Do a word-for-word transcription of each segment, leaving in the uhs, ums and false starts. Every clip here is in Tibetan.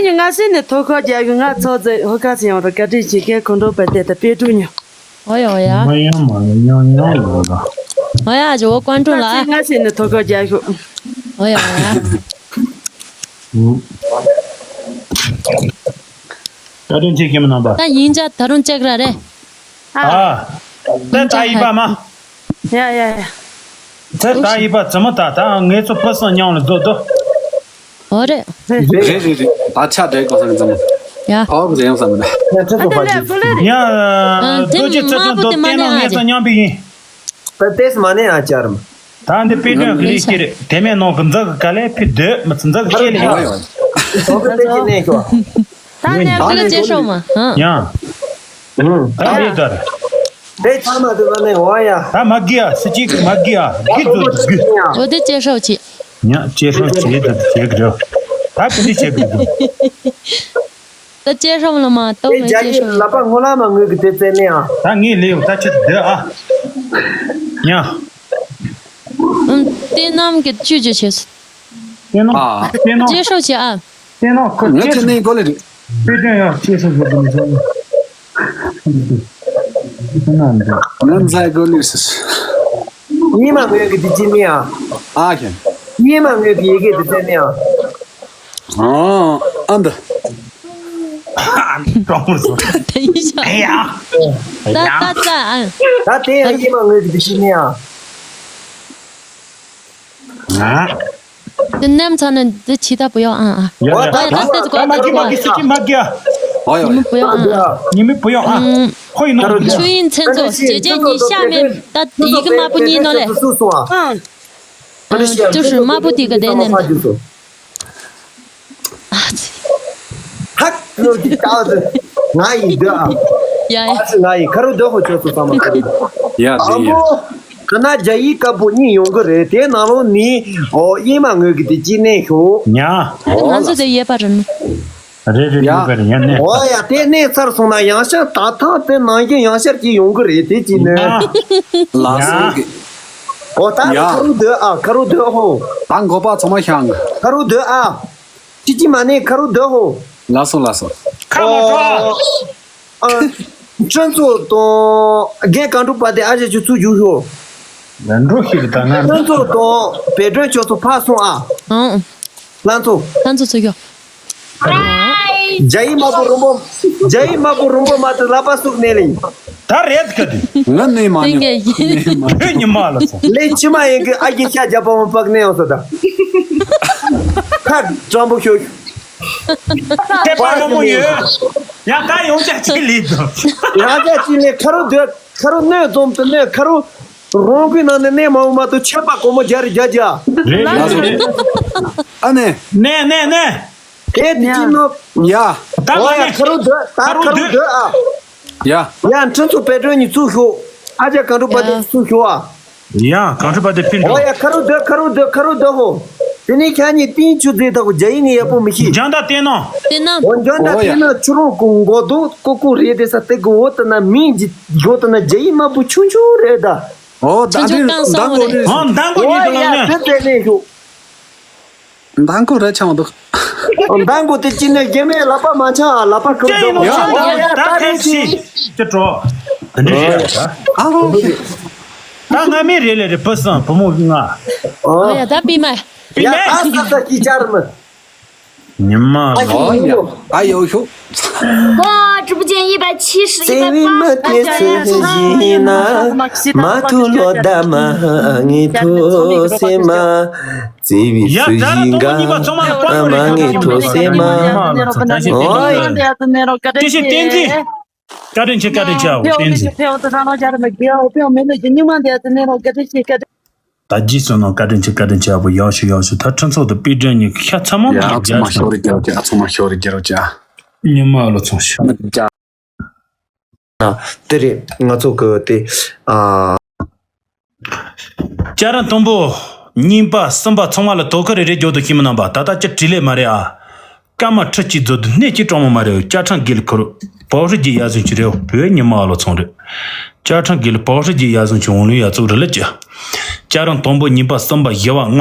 ཉི་ང་སེ་ནས་ཐོ་ཁ་རྒྱག་གི་ང་ཚོ་ཚེ་ཧོ་ཁ་སེ་ཡོང་རོགས་བཀའ་དྲིན་ཆེ། ཁྱེད་ཁོང་ཁྲོ་བ་དེ་ད་དཔེ་དྲུག་ཉོ། ཨོ་ཡ་ཨོ་ཡ། མ་ཡང་མ་ཡང་ཡང་ཡོང་ད། ཨོ་ཡ་ཇོ་བོ་ཀོན་ཀྲུང་ལ། ང་སེ་ང་སེ་ནས་ཐོ་ཁ་རྒྱག་ཤོག་ཨོ་ཡ་ཨོ་ཡ། བཀའ་དྲིན་ཆེ་ཁྱེད་མི་རྣམ་པ། ད་ཡིན་ཅག་ད་རུང་ཅག་ར་རེད། ཨ། ད་ད་ཡིན་པ་མ། ཡ་ཡ་ཡ། ཚེ་ད་ཡིན་པ་ཙི་མོ་ད་ད་ངེད་ཚོ་ཕུ་སང་མཉམ་ལ་བཟོ་དོ། ཨོ་རེད། རེད་རེད་རེད་རེད། ད་ཆ་འདྲེ་གོ་སང་ཙི་མོ། ཡ། ཕོག་རེད་ཡང་བསམ་མེད། ཡ། ཨ་དེ་རྡོ་རྗེ་རྩེ་ལྗོངས་རྡོ་བསྟན་ནོ་ངེད་ཚོ་མཉམ་པའི་ཡིན། ད་ཏེས་མ་ནས་ཨ་ཅར་མ། ད་འདི་དཔེ་སྟོན་གི་རིགས་ཀྱི་རེད། དེ་མེད་ནོ་གི་འཛག་གི་ག་ལེ་ཕི་སྡོད་མི་ཚུ་འཛག་གི་ཤེས་ལེ་ཡ། ཡོད་ཡོད། ད་ནས་ཀུ་ལེ་ཅེ་ཧྲོ་མ། ཡང་། ད་རེད་ད་རེད། དེ་ཚང་མ་དུ་བ་ནས་འོ་ཡ། ད་མ་གི་ཡ་སི་ཅིག་མ་གི་ཡ་གི་ཚོ་གི། འོ་དེ་ཅེ་ཧྲོ་ཅི། ཡང་ཅེ་ཧྲོ་ཅི་ད་དེ་བྱེད་གི་རེད། ད་ཕི་འདི་བྱེད་གི་རེད། ད་ཅེ་ཧྲོ་ལ་མ་ཏོ་མེ་ཅེ་ཧྲོ། ལ་པ་ངོ་ལ་མ་ངོས་གི་དེ་ཙེ་ནས་ཨ། ད་ངས་ལེའུ་ད་ཅི་སྡོད་ཨ། ཡང་། ཨུམ། བསྟན་རྣམ་གྱི་བཅུད་ཀྱི་ཆེད་དུ། བསྟན་རྣམ། ཨ། བསྟན་རྣམ། ཅེ་ཧྲོ་བྱེད་ཨ། བསྟན་རྣམ་ཁོ་ང་ཅེ་ཁྱེད་ཧྲོ། ནས་གོ་ལེ་རེད། དཔེ་སྟོན་ཡང་ཅེ་ཧྲོ་བྱེད་དུ་མི་ཚོགས། ང་མཛའ་གོ་ལེ་སི། ཉི་མ་ངོས་ཀྱི་དེ་ཅི་མི་ཨ། ཨ་ཁྱེད། ཉི་མ་ངོས་ཀྱི་ཡི་གེ་དེ་ཙེ་མི་ཨ། ཨ་ཨ་འདི། ཀྲོང་མོ་སོ། དེ་ཡིན་ཤག་ཨེ་ཡ། ད་ད་ད་ཨ། ད་དེ་ཡང་ཉི་མ་ངོས་ཀྱི་དེ་ཤི་ནི་ཡང་། ང་། དེ་ནམ་ཚ་ན་འདི་ཆི་ད་བུ་ཡོ་ཨ་ཨ། ཡ་ཡ། ད་ད་ད་ད་མ་གི་མ་གི་སི་ཅི་མ་གི་ཡ། ཨོ་ཡོ། ཉི་མ་བུ་ཡོ་ཨ་ཨ། ཉི་མ་བུ་ཡོ་ཨ། ཧོ་ཡིན་ནོ། ཆུ་ཡིན་མཚན་ཚོ་ཇེ་ཇེ་གཉིས་ཤ་མེད་ད་ཡི་གེ་དམར་པོ་གཉིས་ནོ་ལེ། ཨ། ཅོ་ཧྲི་དམར་པོ་དེ་ག་དེ་ནས་ནི། ཧ་ཀ་ལོ་ཅིག་ཏག་ཏུ་ང་ཡི་འདོད་ཨ། ཡ་ཡ། ཨ་ཙི་ང་ཡི་ཁ་རུ་འདོད་ཧོ་ཆོས་སུ་ཚང་མ་ཁ་རུ་འདོད། ཡ་དེ་ཨ་ཡ། མོ། ཁ་ན་རྒྱ་ཡིག་དཀར་པོ་གཉིས་ཡོང་གི་རེད། དེ་ནང་ལོགས་ནི་ཨོ་ཨེ་མ་ངོས་ཀྱི་དེ་ཅི་གནས་ཤོག་ཉ། ད་ང་ཚོ་དེ་ཡས་པ་རེད་ནི། རེད་རེད་ཡ། ཡོད་པ་རེད་ཡ་ནས། ཨོ་ཡ་དེ་གནས་ཚར་སོང་ན་ཡང་ཤར་ད་ཐང་དེ་ནང་བཞིན་ཡང་ཤར་གྱི་ཡོང་གི་རེད་དེ་ཅི་ནས། ལགས་སོ་གི། ཨོ་ད་ཡ། ཁ་རུ་འདོད་ཨ་ཁ་རུ་འདོད་ཧོ། ད་མགོ་པ་ཚང་མ་ཤང་། ཁ་རུ་འདོད་ཨ། ཅི་ཅི་མ་ནས་ཁ་རུ་འདོད་ཧོ། ལགས་སོ་ལགས་སོ། ཁ་མ་ཁྲོ། ཨ། ཁྲོན་ཚོ་དང་རྒན་གང་འགྲུབ་པ་དེ་ཨ་ཞེ་ཆུ་ཚུགས་རྒྱུ་ཤོ། ལན་འགྲོ་ཤི་རི་ད་ང་ཁྲོན་ཚོ་དང་བེ་སྒྲོན་ཆོ་ཚོ་ཕ་སོང་ཨ། ཨང་། ལང་ཚོ། ལང་ཚོ་ཚུགས་ཡོ། རྒྱ་ཡིག་དམར་པོ་རུམ་པོ། རྒྱ་ཡིག་དམར་པོ་རུམ་པོ་མ་ཏི་ལ་པ་སུག་ནས་ལིང་། ད་རེད་ག་དུས། ང་ནི་མ་ཉོ། ཏིང་གེ་ཡིན། ནི་མ་ཉོ། ཉི་མ་ལ་སོང་། ལས་ཕྱི་མ་ཡིན་གི་ཨ་ཡེ་ཤ་རྒྱ་པ་མ་པག་ནས་ཡོང་སོ་ད། ཁ་གྲང་པོ་ཤོད། ཁྱད་པར་མང་པོ་ཡོད། ཡང་ད་ཡོང་ཆ་ཅི་ལས་དང་། ཡང་ཆ་ཅི་ལས་ཁ་རུ་སྡོད་ཁ་རུ་གནོད་འཛོམས་དུ་གནོད་ཁ་རུ། རང་གི་ནང་ནས་གནས་མང་པོ་མ་གཏོགས་ཆད་པ་གོང་མོ་རྒྱ་རི་རྒྱ་རྒྱ། རེད་རེད་རེད། ཨ་ནེ། ནེ་ནེ་ནེ། ཨེ་དེ་ཅི་ནོ། ཡ། ད་ཨོ་ཡ་ཁ་རུ་སྡོད་ད་ཁ་རུ་སྡོད་ཨ། ཡ། ཡ་ཁྲིན་ཚོ་པེ་ཏྲོན་ནི་ཚུགས་ཤོག་ཨ་ཅག་གང་འགྲུབ་པ་དེ་ཚུགས་ཤོག་ཨ། ཡ་གང་འགྲུབ་པ་དེ་ཕིན་འགྲོ། ཨོ་ཡ་ཁ་རུ་སྡོད་ཁ་རུ་སྡོད་ཁ་རུ་སྡོད་ཧོ། དེ་ནས་ཁྱེད་གཉིས་ཏིང་ཆུ་ཚོད་ཐག་རྒྱ་ཡིག་ངས་ཡག་པོ་མི་ཤེས། ཇང་ད་བསྟན་ནོ། བསྟན་ནོ། འོ་ཇང་ད་ཨོ་ཡ། བསྟན་ནོ་ཆུ་རོང་གི་མགོ་རྡོ་ཀུ་ཀུ་རེད་དེ་ས་དེ་གི་འོ་ད་ན་མིང་ཇི་འོ་ད་ན་རྒྱ་ཡིག་དམར་པོ་ཆུང་ཆུང་རེད་ད། ཨོ་ད་ཆུང་ཆུང་དེ་གང་སོང་མདང་དགོང་རེད། ཨོ་མདང་དགོང་ཨོ་ཉིད་དུ་ཡ་ལངས་ནས། ཁྱོད་དེ་ནས་ཤོག་མདང་དགོང་རེད་ཆང་འདུག་མདང་དགོང་དེ་ཅི་ནས་རྒྱ་མའི་ལག་པ་མ་འཆང་ཨ་ལག་པ་ཁུར་ཅི་ཡིན་ནོ་འདུག་ཡ་ཡ་ད་ད་ད་ཕེབས་ཕེབས་ཤིག་ཤིག་ཅི་འགྲོ། འདི་འདྲ་ཞིག་ཡ་ད། ཨ་ཧོ། ད་ང་མི་རེ་ལེ་རེ་བུ་སང་བུ་མོ་ང་། ཨོ་ཡ་ད་པི་མ། པི་ཡ་མ། ད་ས་ས་ཀི་ཅར་མི། ཉི་མ་ལོ། ཨ་ཡོ་ཤུ། 哇，直播间一百七十、一百八十。 བཀྲ་ཤིས་བསྟན་འཛིན། བཀའ་དྲིན་ཆེ་བཀའ་དྲིན་ཆེ་བོ་བསྟན་འཛིན། ད་རྗེས་སུ་ནང་བཀའ་དྲིན་ཆེ་བཀའ་དྲིན་ཆེ་བོ་ཡག་ཤོས་ཡག་ཤོས་ད་ཁྲིན་ཚོགས་དུ་པི་ཏྲ་གཉིས་ཤ་ཚ་མོ་ཡག་རྒྱ་ཆོག་ཚང་མ་ཤོར་རྒྱ་རོ་ཅ། ཉི་མ་ལོ་ཚོང་ཤོར། དེ་རེད་ང་ཚོ་གི་དེ་ཨ། ལྕགས་རི་དང་པོ་གཉིས་པ་གསུམ་པ་ཚང་མ་ལ་དོ་ཁུར་རེ་རེ་རྒྱོབ་དོ་ཤི་མི་རྣམ་པ་ད་ལྟ་ཅི་བྲིས་ལེ་མ་རེད་ཨ། སྐར་མ་ཁྲི་གཅིག་རྫོགས་དུས་སྣེ་གཅིག་གྲོང་མོ་མ་རེད། ཨོ་ལྕགས་ཁྲ་འགེལ་ཁུར་བོ་ཧྲི་རྒྱས་ཡ་ཟུང་ཅི་རེད། བོད་ཉི་མ་ཨ་ལོ་ཚོང་རེད། ལྕགས་ཁྲ་འགེལ་བོ་ཧྲི་རྒྱས་ཡ་ཟུང་ཅི་འོང་ལུས་ཡ་ཚུགས་རེད་ལ་ཅི། ལྕགས་རི་དང་པོ་གཉིས་པ་གསུམ་པ་བཞི་བ་ལྔ་བ།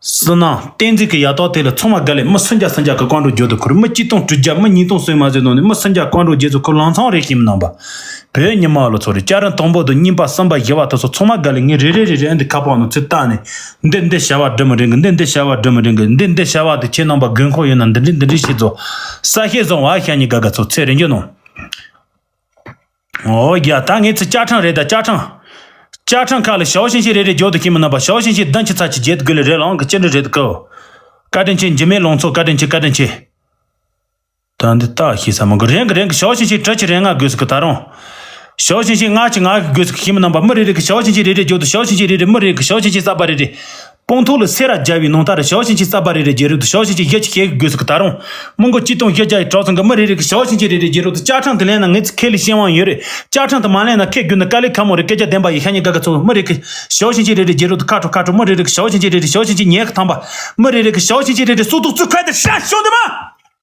སུ་ནང་བསྟན་འཛིན་གྱི་ཡ་ཏོག་དེ་ལ་ཚང་མ་དགའ་ལས། མི་སུམ་བརྒྱ་སུམ་བརྒྱ་གི་བཀའ་འགྲོ་བརྗོད་དུ་ཁུར། མི་གཅིག་སྟོང་དྲུག་བརྒྱ། མི་ཉིས་སྟོང་སོན་མ་ཟེར་ནང་ནས་མི་སུམ་བརྒྱ་བཀའ་འགྲོ་བརྗོད་དུ་ཁུར། ལང་ཚང་རེད་ཤིང་མི་རྣམ་པ། བོད་ཉི་མ་ལོ་ཚོ་རེད། སྐྱ་རེངས་དང་པོ་དང་གཉིས་པ་གསུམ་པ་བཞི་པ་དེ་ཚོ་ཚང་མ་དགའ་ལས། ངས་རེ་རེ་རེ་རེ་ཨ་འདི་ཁ་པར་ནང་ཚུར་བལྟས་ནས། འདི་འདི་བྱ་བ་འགྲུབ་མི་རིང་གི། འདི་འདི་བྱ་བ་འགྲུབ་མི་རིང་གི། འདི་འདི་བྱ་བ་དེ་ཁྱེད་རྣམ་པ་དགོས་མཁོ་ཡོད་ན་འདི་འདྲི་འདི་འདྲི་ཞིག་བཟོ། ས་ཤེས་བཟང་བ་ཤ་ཉེ་དགའ་དགའ་ཚོ་ཚེ་རིང་རྒྱུ་ནོ། ཨོ་རྒྱ་ད་ངས་ཚེ་བཅའ་ཁྲིམས་རེད། ད་བཅའ་ཁྲིམས། བཅའ་ཁྲིམས་ཁག་ལ་ཞའོ་ཤིང་ཤིང་རེ་རེ་རྒྱོབ་དུ་ཁྱིམ་མི་རྣམ་པ། ཞའོ་ཤིང་ཤིང་བདུན་ཅི་ཚ་ཅི་བརྒྱད་དགུ་ལ་རེ་ལའང་གི་ཅི་འདྲ་རེད་གོ། བཀའ་དྲིན་ཆེ། འཇིགས་མེད་ལང་ཚོ་བཀའ་དྲིན་ཆེ། བཀའ་དྲིན་ཆེ། ད་འདི་ལྟ་ཤེས་ས་མང་གི། རེང་གི་རེང་གི་ཞའོ་ཤིང་ཤིང་དྲུག་ཅི་རེ་ལྔ་དགོས་སུ་གི་ད་རུང་། ཞའོ་ཤིང་ཤིང་ལྔ་ཅི་ལྔ་གི་དགོས་སུ་གི་ཁྱིམ་མི་རྣམ་པ། མི་རེ་རེ་གི་ཞའོ་ཤིང་ཤིང་རེ་རེ་རྒྱོབ་དུ། ཞའོ་ཤིང་ཤིང་རེ་རེ། མི་རེ་གི་ཞའོ་ཤིང་ཤིང་གསར་པ་རེ་རེ། སྤང་ཐོག་ལ་སེ་ར་རྒྱལ་བའི་ནང་ལྟར་ཞའོ་ཤིང་ཤིང་གསར་པ་རེ་རེ་རྒྱལ་རབས་དུ་ཞའོ་ཤིང་ཤིང་བཞི་ཅི་ཁེ་དགོས་སུ་གི་ད་རུང་། མི་མགོ་གཅིག་སྟོང་བཞི་བརྒྱ་ཡི་གྲོགས་ཚང་གི་མི་རེ་རེ་གི་ཞའོ་ཤིང་ཤིང་རེ་རེ་རྒྱལ་རབས་དུ། བཅའ་ཁྲིམས་དེ་ལེན་ན་ངེད་ཚོ་ཁེ་ལས་ཤེས་དབང་ཡོད་རེད། བཅའ་ཁྲིམས་དེ་མ་ལེན་ན་ཁེ་རྒྱུ་ནི་དཀའ་ལས་ཁག་མོ་རེད། སྐད་ཆ་བདེན་པ་ཡིན། ཤ་ཉེ་དགའ་དགའ་ཚོ། མི་རེ་གི་ཞའོ་ཤིང་ཤིང་རེ་རེ་རྒྱལ་རབས་དུ་ཁ་དྲོ་ཁ་དྲོ། མི་རེ་རེ་གི་ཞའོ་ཤིང་ཤིང་རེ་རེ་ཞའོ་ཤིང་ཤིང་ཉེ་གི་ཐམ་པ། མི་རེ་རེ་གི་ཞའོ་ཤིང་ཤིང་རེ་རེ་སུ་དུག་ཚུ་ཁ་དེ་ཧྲ་ཤོང་དུ་མ།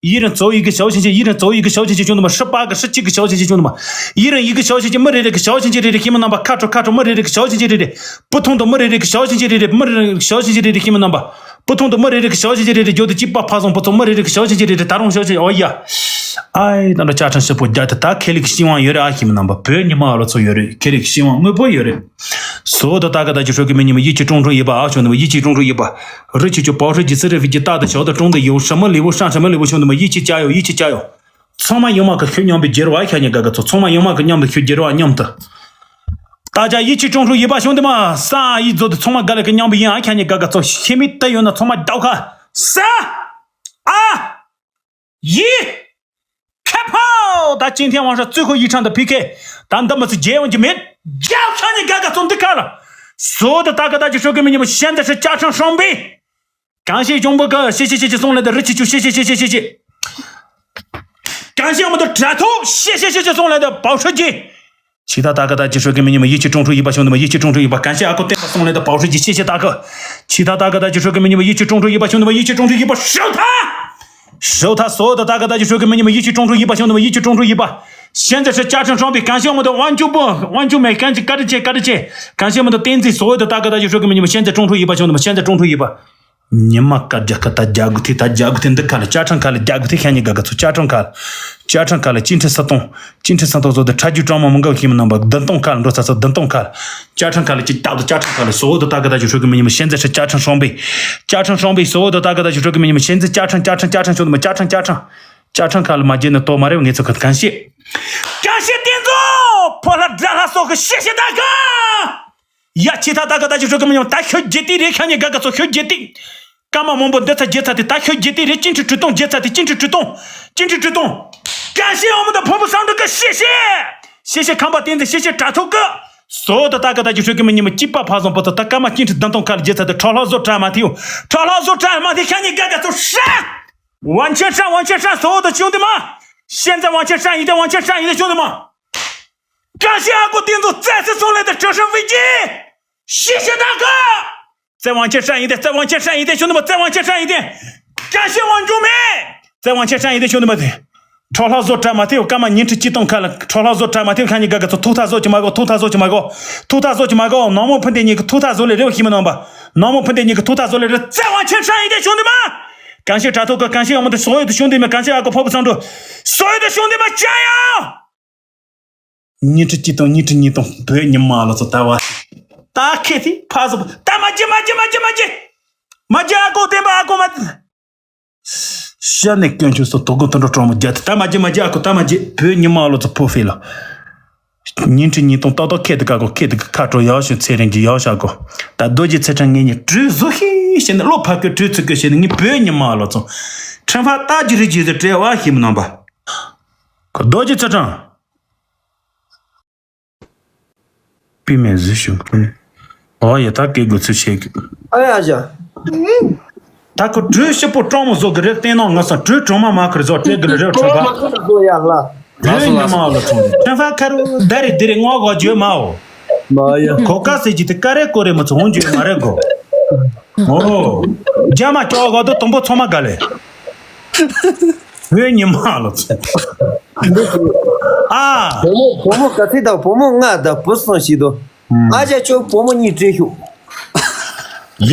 ཡི་རང་ཚོ་ཡི་གི་ཞའོ་ཤིང་ཤིང་། ཡི་རང་ཚོ་ཡི་གི་ཞའོ་ཤིང་ཤིང་ཆུང་དུ་མ། ཧྲི་པ་གི་ཧྲི་གཅིག་གི་ཞའོ་ཤིང་ཤིང་ཆུང་དུ་མ། ཡི་རང་ཡི་གི་ཞའོ་ཤིང་ཤིང་། མི་རེ་རེ་གི་ཞའོ་ཤིང་ཤིང་རེ་རེ་ཁྱིམ་མི་རྣམ་པ་ཁ་དྲོ་ཁ་དྲོ། མི་རེ་རེ་གི་ཞའོ་ཤིང་ཤིང་རེ་རེ། བུ་ཐུང་དུ་མི་རེ་རེ་གི་ཞའོ་ཤིང་ཤིང་རེ་རེ། མི་རེ་རེ་གི་ཞའོ་ཤིང་ཤིང་རེ་རེ་ཁྱིམ་མི་རྣམ་པ། བུ་ཐུང་དུ་མི་རེ་རེ་གི་ཞའོ་ཤིང་ཤིང་རེ་རེ་རྒྱོབ་དུ་གཅིག་པ་ཕ་བཟང་བུ་ཚོ། མི་རེ་རེ་གི་ཞའོ་ཤིང་ཤིང་རེ་རེ། ད་རུང་ཞའོ་ཤིང་ཨོ་ཡ། ཨའི་ད་འདྲ་བཅའ་ཁྲིམས་ཞིབ་པོ་རྒྱག་དེ་ད་ཁེ་ལས་ཀྱི་ཤེས་དབང་ཡོད་རེད། ཨ་ཁྱིམ་མི་རྣམ་པ། བོད་ཉི་མ་ཨ་ལོ་ཚོ་ཡོད་རེད། ཁེ་ལས་ཀྱི་ཤེས་དབང་དངོས་པོ་ཡོད་རེད། སོ་ད་ད་ག་ད་ཅི་ཧྲོ་གི་མི་ཉི་མ་ཡིད་ཆེས་ཀྲུང་ཀྲུང་ཡིན་པ། ཨ་ཞོ་ནི་མ་ཡིད་ཆེས་ཀྲུང་ཀྲུང་ཡིན་པ། རི་ཆུ་ཆུ་པའོ་ཧྲི་ཇི་སི་རི་ཧྥི་ཇི་ཏ་ད་ཞོ་ད་ཀྲུང་ད་ཡོ་ཧྲ་མི་ལི་བོ་ཧྲ་ཧྲ་མི་ལི་བོ་ཞོ་ནི་མ་ཡིད་ཆེས་ཅ་ཡོ། ཡིད་ཆེས་ཅ་ཡོ། ཚང་མ་ཡོང་མ་གི་ཤུ་མཉམ་པའི་རྒྱལ་བ་ཤ་ཉེ་དགའ་དགའ་ཚོ། ཚང་མ་ཡོང་མ་གི་མཉམ་དུ་ཤུ་རྒྱལ་བ་མཉམ་དུ། ད་ཅ་ཡིད་ཆེས་ཀྲུང་ཧྲུ་ཡིད་པ་ཤོང་དུ་མ་ས་ཡིད་ཛོ་དུ་ཚང་མ་དགའ་ལ་གི་མཉམ་པའི་ཡིན། ཨ་ཤ་ཉེ་དགའ་དགའ་ཚོ། ཤེས་མི་ད་ཡོད་ན་ཚང་མ་རྒྱབ་ཁ་ས་ཨ་ཡི་ཁ་ཕོ། ད་ཅིན་ཐེ་ཝང་ཧྲ་ཙུའུ་ཁོ་ཡིག་ཁྲང་དང་ཕི་ཁེ་ད་འདི་མི་ཚེ་རྒྱལ་ཡོང་གི་མེད། རྒྱབ་ཤ་ཉེ་དགའ་དགའ་ཚོ་འདི་ཁ་ལ་སོ་དུ་ད་ག་ད་ཅི་ཧྲུ་གི་མི་ཉི་མ་ཤན་ད་ཧྲི་ཅ་ཁྲང་ཧྲོང་པི། གང་ཤེས་གྱོང་པོ་གི་ཤེས་ཤེས་ཤེས་ཤེས་སོང་ལས་དང་། རི་ཆི་ཆུ་ཤེས་ཤེས་ཤེས་ཤེས་ཤེས་ཤེས། གང་ཤེས་འོ་མ་དང་དྲ་ཐོག་ཤེས་ཤེས་ཤེས་ཤེས་སོང་ལས་དང་། བའོ་ཧྲི་ཅི། ཆི་ད་ད་ག་ད་ཅི་ཧྲོ་གི་མི་ཉི་མ་ཡིད་ཆེས་ཀྲུང་ཧྲུ་ཡིད་པ་ཤོང་དུ་མ། ཡིད་ཆེས་ཀྲུང་ཧྲུ་ཡིད་པ། གང་ཤེས་ཨ་ཁོ་བསྟན་པ་སོང་ལས་དང་། བའོ་ཧྲི་ཅི་ཤེས་ཤེས་ད་ག་ཆི་ད་ད་ག་ད་ཅི་ཧྲོ་གི་མི་ཉི་མ་ཡིད་ཆེས་ཀྲུང་ཧྲུ་ཡིད་པ་ཤོང་དུ་མ། ཡིད་ཆེས་ཀྲུང་ཧྲུ་ཡིད་པ་ཧྲུ་ཐ། ཧྲུ་ཐ་སོ་ད་ད་ག་ད་ཅི་ཧྲོ་གི་མི་ཉི་མ་ཡིད་ཆེས་ཀྲུང་ཧྲུ་ཡིད་པ་ཤོང་དུ་མ། ཡིད་ཆེས་ཀྲུང་ཧྲུ་ཡིད་པ། ཤན་ཛ་ཧྲི་ཅ་ཁྲང་ཧྲོང་པི། གང་ཤེས་འོ་མ་དང་དབང་ཕྱུག་པོ། དབང་ཕྱུག་མེ་གང་ཅི་ཀ་ཏི་ཆེ་ཀ་ཏི་ཆེ། གང་ཤེས་འོ་མ་དང་བསྟན་འཛིན་སོ་ད་ད་ག་ད་ཅི་ཧྲོ་གི་མི་ཉི་མ་ཤན་ཛ་ཀྲུང་ཧྲུ་ཡིད་པ་ཤོང་དུ་མ། ཤན་ཛ་ཀྲུང་ཧྲུ་ཡིད་པ། ཉི་མ་ཀ་རྒྱ་ཁ་ད་རྒྱ་གུ་ཐི་ད་རྒྱ་གུ་ཐི་འདི་ཁ་ལ་བཅའ་ཁྲིམས་ཁ་ལ་རྒྱ་གུ་ཐི་ཤ་ཉེ་དགའ་དགའ་ཚོ། བཅའ་ཁྲིམས་ཁ་ལ། བཅའ་ཁྲིམས་ཁ་ལ་སྤྱི་འཐུས་སུ་གཏོང་། སྤྱི་འཐུས་སུ་གཏོང་ཚོ་དེ་ཁྲ་རྒྱུ་གྲོང་མ་མི་འགའ་ཤེས་མི་རྣམ་པ་བདུན་སྟོང་ཁ་ལ་འགྲོ་ཚ་ཚ་བདུན་སྟོང་ཁ་ལ། བཅའ་ཁྲིམས་ཁ་ལ་ཅི་རྟག་ཏུ་བཅའ་ཁྲིམས་ཁ་ལ་སོ་ད་ད་ག་ད་ཅི་ཧྲོ་གི་མི་ཉི་མ་ཤན་ཛ་ཧྲི་བཅའ་ཁྲིམས་སྲོང་པའི། བཅའ་ཁྲིམས་སྲོང་པའི་སོ་ད་ད་ག་ད་ཅི་ཧྲོ་གི་མི་ཉི་མ་ཤན་ཛ་བཅའ་ཁྲིམས་བཅའ་ཁྲིམས་བཅའ་ཁྲིམས་བཅའ་ཁྲིམས་ཤོད་དུ་མ། བཅའ་ཁྲིམས་བཅའ་ཁྲིམས། བཅའ་ཁྲིམས་ཁ་ལ་མ་བརྗེད་ནི་དོ་མ་རེད། ངེད་ཚོ་ཁ་གང་ཤེས། གང་ཤེས་བསྟན་འཛིན་ཕོ་ལྷ་དགྲ་ལྷ་སོགས་ཀྱི་ཤེས་ཤེས་ད་ག་ཡ་ཆི་ད་ད་ག་ད་ཅི་ཧྲོ་གི་མི་ཉི་མ་ད་ཤོད་རྒྱུ་དེ་རེད། ཤ་ཉེ་དགའ་དགའ་ཚོ་ཤོད་རྒྱུ་དེ། སྐར་མ་མང་པོ་འདི་ཚ་རྒྱུ་ཚ་དེ་ད་ཤོད་རྒྱུ་དེ་རེད། སྤྱི་འཐུས་གྲུ་སྟོང་རྒྱུ་ཚ་དེ། སྤྱི་འཐུས་གྲུ་སྟོང་། སྤྱི་འཐུས་གྲུ་སྟོང་། གང་ཤེས་འོ་མ་དང་ཕོ་བུ་སང་འགྲོ་གི་ཤེས་ཤེས། ཤེས་ཤེས་ཁམས་པ་བསྟན་འཛིན། ཤེས་ཤེས་དྲ་ཐོག་གི། སོ་ད་ད་ག་ད་ཅི་ཧྲོ་གི་མི་ཉི་མ་གཅིག་པ་ཕ་བཟང་པོ་ཚོ་ད་སྐར་མ་སྤྱི་འཐུས་བདུན་སྟོང་ཁ་ལ་རྒྱུ་ཚ་དེ། ཁྲོ་ལྷ་བཟོ་གྲ་མ་ཐེའུ། ཁྲོ་ལྷ་བཟོ་གྲ་མ་ཐེའུ་ཤ་ཉེ་དགའ་དགའ་ཚོ་ཧྲ། 王千善，王千善，所有的兄弟们，现在王千善一定，王千善一定，兄弟们，感谢阿哥丁总再次送来的折射飞机，谢谢大哥！再往前上一点，再往前上一点，兄弟们，再往前上一点，感谢王中梅！再往前上一点，兄弟们。 ཁྲོ་ལྷ་བཟོ་གྲ་མ་ཐེའུ་སྐར་མ་ཉིན་ཁྲི་གཅིག་སྟོང་ཁ་ལ། ཁྲོ་ལྷ་བཟོ་གྲ་མ་ཐེའུ་ཤ་ཉེ་དགའ་དགའ་ཚོ། ཐུགས་ཐག་བཟོ་གི་མ་གོ། ཐུགས་ཐག་བཟོ་གི་མ་གོ། ཐུགས་ཐག་བཟོ་གི་མ་གོ། ནག་མོ་ཕུ་འདེ་གཉིས་ཀྱི་ཐུགས་ཐག་བཟོ་ལེ་རེ་བ་ཤེས་མི་རྣམ་པ། ནག་མོ་ཕུ་འདེ་གཉིས་ཀྱི་ཐུགས་ཐག་བཟོ་ལེ་རེ། 再往前上一点，兄弟们！感谢དྲ་ཐོག་གི། 感谢我们的所有的兄弟们。 感谢阿哥婆婆上桌，所有的兄弟们加油！ ཉིན་ཁྲི་གཅིག་སྟོང་། ཉིན་ཁྲི་ཉིས་སྟོང་། བོད་ཉི་མ་ལ་ཚོ་ལྟ་བ། ད་ཁེ་ཐི་ཕ་སོ་ད་མ་བརྗེད། མ་བརྗེད། མ་བརྗེད། མ་བརྗེད། མ་བརྗེད། ཨ་ཁུ་བསྟན་པ་ཨ་ཁུ་མ། ཤ་ནས་སྐྱོན་ཆུ་སོ་དོ་དགོང་དུད་འགྲོ་གྲོགས་མོ་རྒྱ་དེ། ད་མ་བརྗེད། མ་བརྗེད། ཨ་ཁུ་ད་མ་བརྗེད། བོད་ཉི་མ་ལ་ཚོ་ཕོ་ཧྥེ་ལ། ཉིན་ཁྲི་ཉིས་སྟོང་ཏག་ཏག་ཁེ་དི་ཀ་ཁོ་ཁེ་དི་ཀ་ཁ་དྲོ་ཡག་ཤོས་ཚེ་རིང་གི་ཡག་ཤ་གོ། ད་རྡོ་རྗེ་ཚེ་ཕྲེང་ངེད་གཉིས་གྲོས་བཟོ་ཤེས་ཤེས་ནས། བློ་ཕ་གི་གྲོས་ཚུགས་གི་ཤེས་ནས། ངས་བོད་ཉི་མ་ལ་ཚོ་ཁྲིམས་ཕ་ཏག་ཅི་རི་ཅི་ཟེར་བྲེལ་བ་ཤེས་མི་རྣམ་པ། རྡོ་རྗེ་ཚེ་ཕྲེང་། པི་མེ་བཟོས་བྱུང་། ཨོ་ཡ། ད་སྐད་དགོས་ཚུལ་བཤད་གི། ཨ་ཡ་ཞ། ད་ཁོ་གྲོས་ཞིབ་པོ་སྤྲང་མོ་བཟོ་གི་རེད། བསྟན་ནོ་ང་ཚོ་གྲོས་གྲོས་མ་མ་ཁར་བཟོ་སྤྲད་གི་རེད། ཁྲོ་མ་ཁར་བཟོ་ཡ་ལ། བོད་ཉི་མ་ལ་ཚོ་ཁྲིམས་ཕ་ཁ་རུ་ད་རེ་དེ་རེ་ངོ་གོ་བརྗོད་མ་འོ། མ་ཡ། གོ་ཀ་ཟེར་གྱི་དེ་ཀ་རེ་ཀོ་རེ་མ་ཚོ་འོང་རྒྱུ་མ་རེད་གོ། ཨོ། རྒྱ་མ་ཅོག་གོ་དོ་དུམ་བུ་ཚང་མ་ག་ལེ། བོད་ཉི་མ་ལ་ཚོ། འདི་ཚོ། ཨ། བུ་མོ་བུ་མོ་ག་ཚད་དང་བུ་མོ་ལྔ་དང་བུ་གསུམ་ཞིག་དང་། ཨ་ཅག་ཁྱོད་བུ་མོ་གཉིས་བྲིས་ཤོག་ཡ།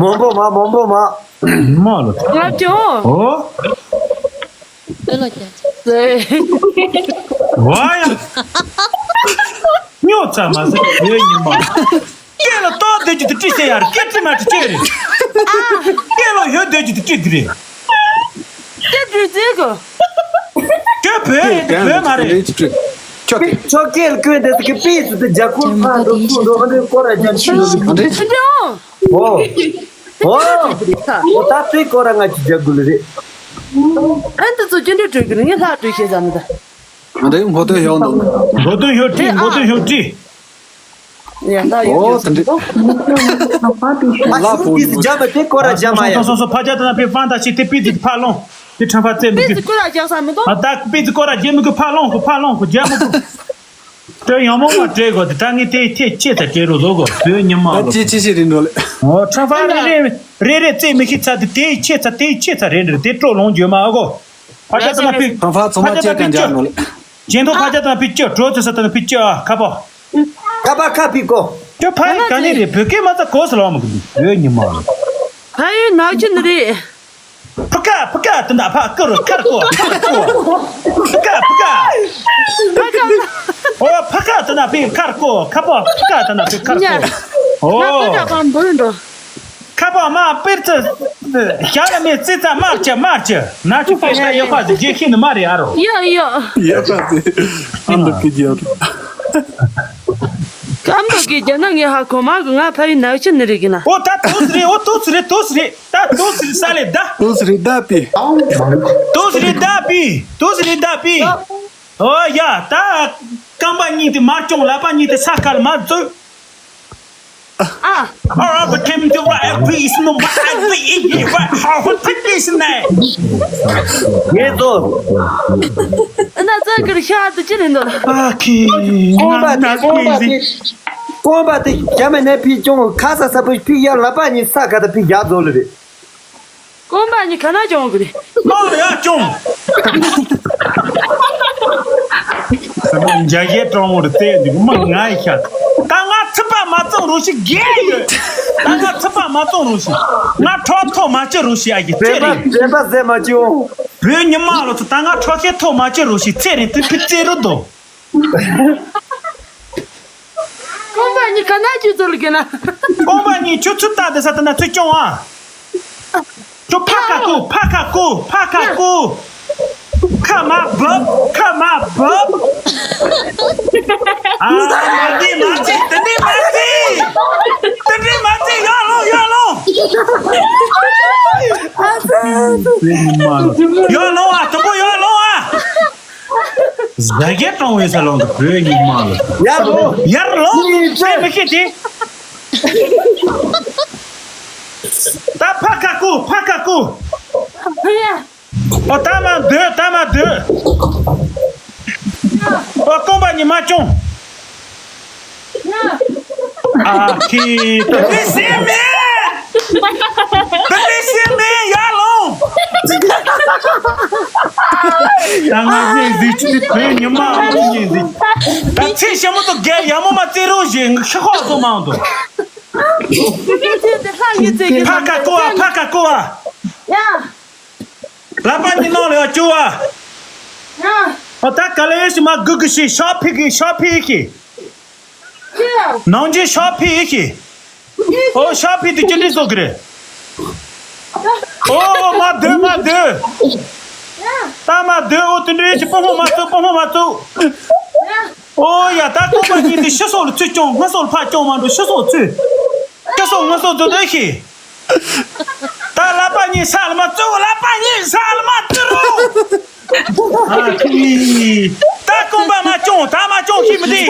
མང་པོ་མ་མང་པོ་མ། མ་ལ། ལབ་ཀྱོ། ཨོ། ཨེ་ལ་ཀྱ། ཝ་ཡ། ཉོ་ཚ་མ་ཟེར་ཡོད་ཉི་མ། སྐད་ལ་ཏོག་སྡོད་རྒྱུ་དེ་བྲིས་ཤེས་ཡ་རེད། སྐད་བྲིས་མ་བྲིས་ཅི་རེད། སྐད་ལ་ཡོད་སྡོད་རྒྱུ་དེ་བྲིས་དེ་རེད། སྐད་བྲིས་རྩེ་གོ། ཁྱོད་བོད་ཡིན་དེ་བོད་མ་རེད། ཁྱོད་ཀྱི་ཁྱོད་སྐད་ལ་ཀོན་དེ་ཟེར་གི་པི་ཙི་དེ་རྒྱ་གུར་ཕ་འགྲོ་ཚུར་འགྲོ་ཨ་འདྲེ་སྐོར་ར་རྒྱ་ཆི་འགྲོ་གི། ཨ་འདྲེ། ཨོ། ཨོ། ཨོ་ད་དེ་སྐོར་ར་ང་ཅི་རྒྱ་གུར་རེད། ཨ་འདི་ཚོ་ཅི་འདྲ་བྲོས་གི་རེད། ངས་ལྷག་བྲོས་ཤེས་ཙམ་ད། ང་འདྲ་ཡོད་མགོ་ཐོན་ཡོད་འདུག་མགོ་ཐོན་ཡོད་ཁྲིད་མགོ་ཐོན་ཡོད་ཁྲིད། ཡ་ད་ཡོད་ཨོ་ཡོད་དེ་འདྲ། ཨ་ལ་ཤུགས་པོ་ཀིས་ཡོད་རྒྱབ་པ་དེ་སྐོར་ར་རྒྱབ་མ་ཡ། སོ་སོ་སོ་ཕ་རྒྱ་དང་ཕི་ཧྥང་ད་ཤི་དེ་པི་ཙི་ཕ་ལོང་དེ་ཁྲམ་ཕ་ཙེ་མི་པི་ཙི་སྐོར་ར་རྒྱག་ས་མི་འདུག་ཨ་ད་པི་ཙི་སྐོར་ར་རྒྱབ་མི་གི་ཕ་ལོང་གི་ཕ་ལོང་གི་རྒྱབ་མི་གི། དེ་ཡང་མོ་མ་སྤྲད་གོ་དེ་ད་ངས་དེ་ཐེ་ཆེ་ཚ་སྤྲད་རོ་ལོ་གོ་བོད་ཉི་མ་ལོ། ཅི་ཅི་ཞིག་རིན་འགྲོ་ལེ། ཨོ་ཁྲམ་ཕ་རེ་རེ་རེ་རེ་རྩེ་མི་ཤི་ཚ་དེ་དེ་ཆེ་ཚ་དེ་ཆེ་ཚ་རེ་འདྲ་དེ་སྤྲོ་ལོང་རྒྱུ་མ་གོ། ཕ་རྒྱ་དང་ཕི་ཁྲམ་ཕ་ཚང་མ་ཕ་རྒྱ་ཅེ་དང་ཕི་གན་ཅི་རྒྱག་ནོ་ལེ། ཇེན་ཐོ་ཕ་རྒྱ་དང་ཕི་ཅི་གྲོ་ཚེ་ས་དང་ཕི་ཅི་ཨ་ཁ་པ། ཁ་པ་ཁ་ཕི་གོ། ཁྱོད་ཕ་ཡུལ་ག་ནས་རེད། བོད་སྐད་མ་ཚ་གོ་སི་ལོ་མ་གི་འདུག་བོད་ཉི་མ་ལོ། ཕ་ཡུལ་ནག་ཆུ་ནས་རེད། ཕ་ཁ་ཕ་ཁ་དེ་ན་ཕ་ཀི་རུ་ཁར་ཀོ་ཁར་ཀོ། ཕ་ཁ་ཕ་ཁ། ཕ་ཁ། ཨོ་ཕ་ཁ་དེ་ན་ཕི་ཁར་ཀོ་ཁ་པ་ཕ་ཁ་དེ་ན་ཕི་ཁར་ཀོ། ཨོ། ཕ་ཁ་པ་འབུར་འགྲོ། ཁ་པ་མ་པིར་ཙི། ཞག་ལ་མེ་ཙི་ཙ་མར་ཅི་མར་ཅི། ན་ཅི་ཕ་ཡ་ཡོ་ཁ་ཟི་རྗེ་ཤིན་ནི་མ་རེད་ཨ་རོ། ཡ་ཡ། ཡ་ཁ་ཟི། ཨ་འདུག་གི་རྒྱབ། ཨ་འདུག་གི་རྒྱབ་ན་ངས་ཧ་གོ་མ་གི་ང་ཕ་ཡུལ་ནག་ཆུ་ནས་རེད་གི་ན། ཨོ་ད་ཏོ་སི་རེད། ཨོ་ཏོ་སི་རེད། ཏོ་སི་རེད། ད་ཏོ་སི་རེད་ས་ལེ་ད། ཏོ་སི་རེད་ད་པི། ཏོ་སི་རེད་ད་པི། ཏོ་སི་རེད་ད་པི། ཨོ་ཡ་ད། རྐང་པ་གཉིས་དེ་མར་ཅོང་ལག་པ་གཉིས་དེ་ས་ཁ་ལ་མར་འཛུལ། ཨ། All the time to right, please, no, my, I, I, I, how, what, what, this, and that. ངས་ཚོ། ཨ་ན་ཙག་གི་ཤ་དུ་ཅི་རེད་འདོད། ཨ་ཁི། རྐང་པ་དེ་རྐང་པ་དེ་རྐང་པ་དེ་ཞྭ་མེད་ནས་ཕི་ཅོང་ཁ་ས་ས་པོ་ཕི་ཡར་ལག་པ་གཉིས་ས་ཁ་ད་ཕི་ཡར་འཛུལ་ལེ་རེད། རྐང་པ་གཉིས་ག་ན་ཅོང་གི་རེད། མ་ཡ་ཅོང་། ས་མ་འཇའ་གས་གྲོང་མོར་བལྟས་འདུག་མ་ང་ཡི་ཤ། ད་ང་ཚིག་པ་མ་བཙོང་རོགས་ཞིག་རྒས་ཡོད། ད་ང་ཚིག་པ་མ་བཙོང་རོགས་ཞིག་ང་ཁྲག་ཐོག་མ་ཅི་རོགས་ཞིག་ཨ་ཡི་ཚེ་རིང་། བོད་ཉི་མ་ལོ་ཚོ་ད་ང་ཁྲག་ཤེད་ཐོག་མ་ཅི་རོགས་ཞིག་ཚེ་རིང་དུ་ཕི་ཙེ་རུ་དོ། རྐང་པ་གཉིས་ག་ན་ཅི་ཚོལ་གི་ན། རྐང་པ་གཉིས་ཁྱོད་ཚུར་ལྟ་དེ་ས་དེ་ན་ཚུར་སྐྱོང་ཨ། ཁྱོད་ཕ་ཁ་ཀོ་ཕ་ཁ་ཀོ་ཕ་ཁ་ཀོ། ཁ་མ་བབ་ཁ་མ་བབ། ཨ་མ་དེ་མ་ཚིག་དེ་འདྲས་མ་ཚིག་དེ་འདྲས་མ་ཚིག་ཡར་ལོངས་ཡར་ལོངས། ཡར་ལོངས་ཨ་དུམ་བུ་ཡར་ལོངས་ཨ། ཟ་རྒྱལ་གཏོང་བའི་ས་ལོང་གི་བོད་ཉི་མ་ལ། ཡར་ལོངས། ཡར་ལོངས་ཟེར་མི་ཤེས་ཏེ། ད་ཕ་ཁ་ཀུ་ཕ་ཁ་ཀུ། ཨོ་ད་མ་སྡོད་ད་མ་སྡོད། ཨོ་རྐང་པ་གཉིས་མ་སྐྱོང་། ཨ་ཁི། དེ་ནི་ཤེས་མེད། དེ་ནི་ཤེས་མེད་ཡར་ལོངས། ད་ང་ནས་གཟིགས་ཆུ་དེ་བོད་ཉི་མ་ཨ་ཁུ་ནས་གཟིགས། ད་ཚེ་ཞིབ་མོ་དང་རྒྱལ་ཡག་མོ་མ་རྩེ་རོགས་བཞིན་ཤི་ཁོག་བཟོ་མང་དུ། ཕ་ཁ་ཀོ་ཨ་ཕ་ཁ་ཀོ་ཨ། ཡ། ལག་པ་གཉིས་ནང་ལ་ཡར་བཅུག་ཨ། ཡ། ཨ་ད་ག་ལེ་ཞིག་མ་སྒུག་གི་ཞིག་ཤོག་ཕིག་གི་ཤོག་ཕིག་གི། ཅི་ཡ། ནང་ཆེན་ཤོག་ཕིག་གི། ཨོ་ཤོག་ཕིག་དེ་ཅི་འདྲ་བཟོ་གི་རེད། ཨོ་ཨོ་མ་སྡོད་མ་སྡོད། ཡ། ད་མ་སྡོད། ཨོ་དེ་འདྲ་ཞིག་སྤོ་སྤོ་མ་བཙུགས་སྤོ་སྤོ་མ་བཙུགས། ཡ། ཨོ་ཡ་ད་རྐང་པ་གཉིས་དེ་ཕྱི་སོག་ལ་ཚུར་རྐྱོང་སྔ་སོག་ལ་ཕར་རྐྱོང་མ་འགྲོ་ཕྱི་སོག་ཚུར། སྐྱ་སོག་སྔ་སོག་འཛུལ་འདོད་ཤི། ད་ལག་པ་གཉིས་ས་ལ་མ་བཙུགས། ལག་པ་གཉིས་ས་ལ་མ་བཙུགས་རོ། ཨ་ཁི། ད་རྐང་པ་མ་རྐྱོང་ད་མ་རྐྱོང་ཤི་མི་དེ།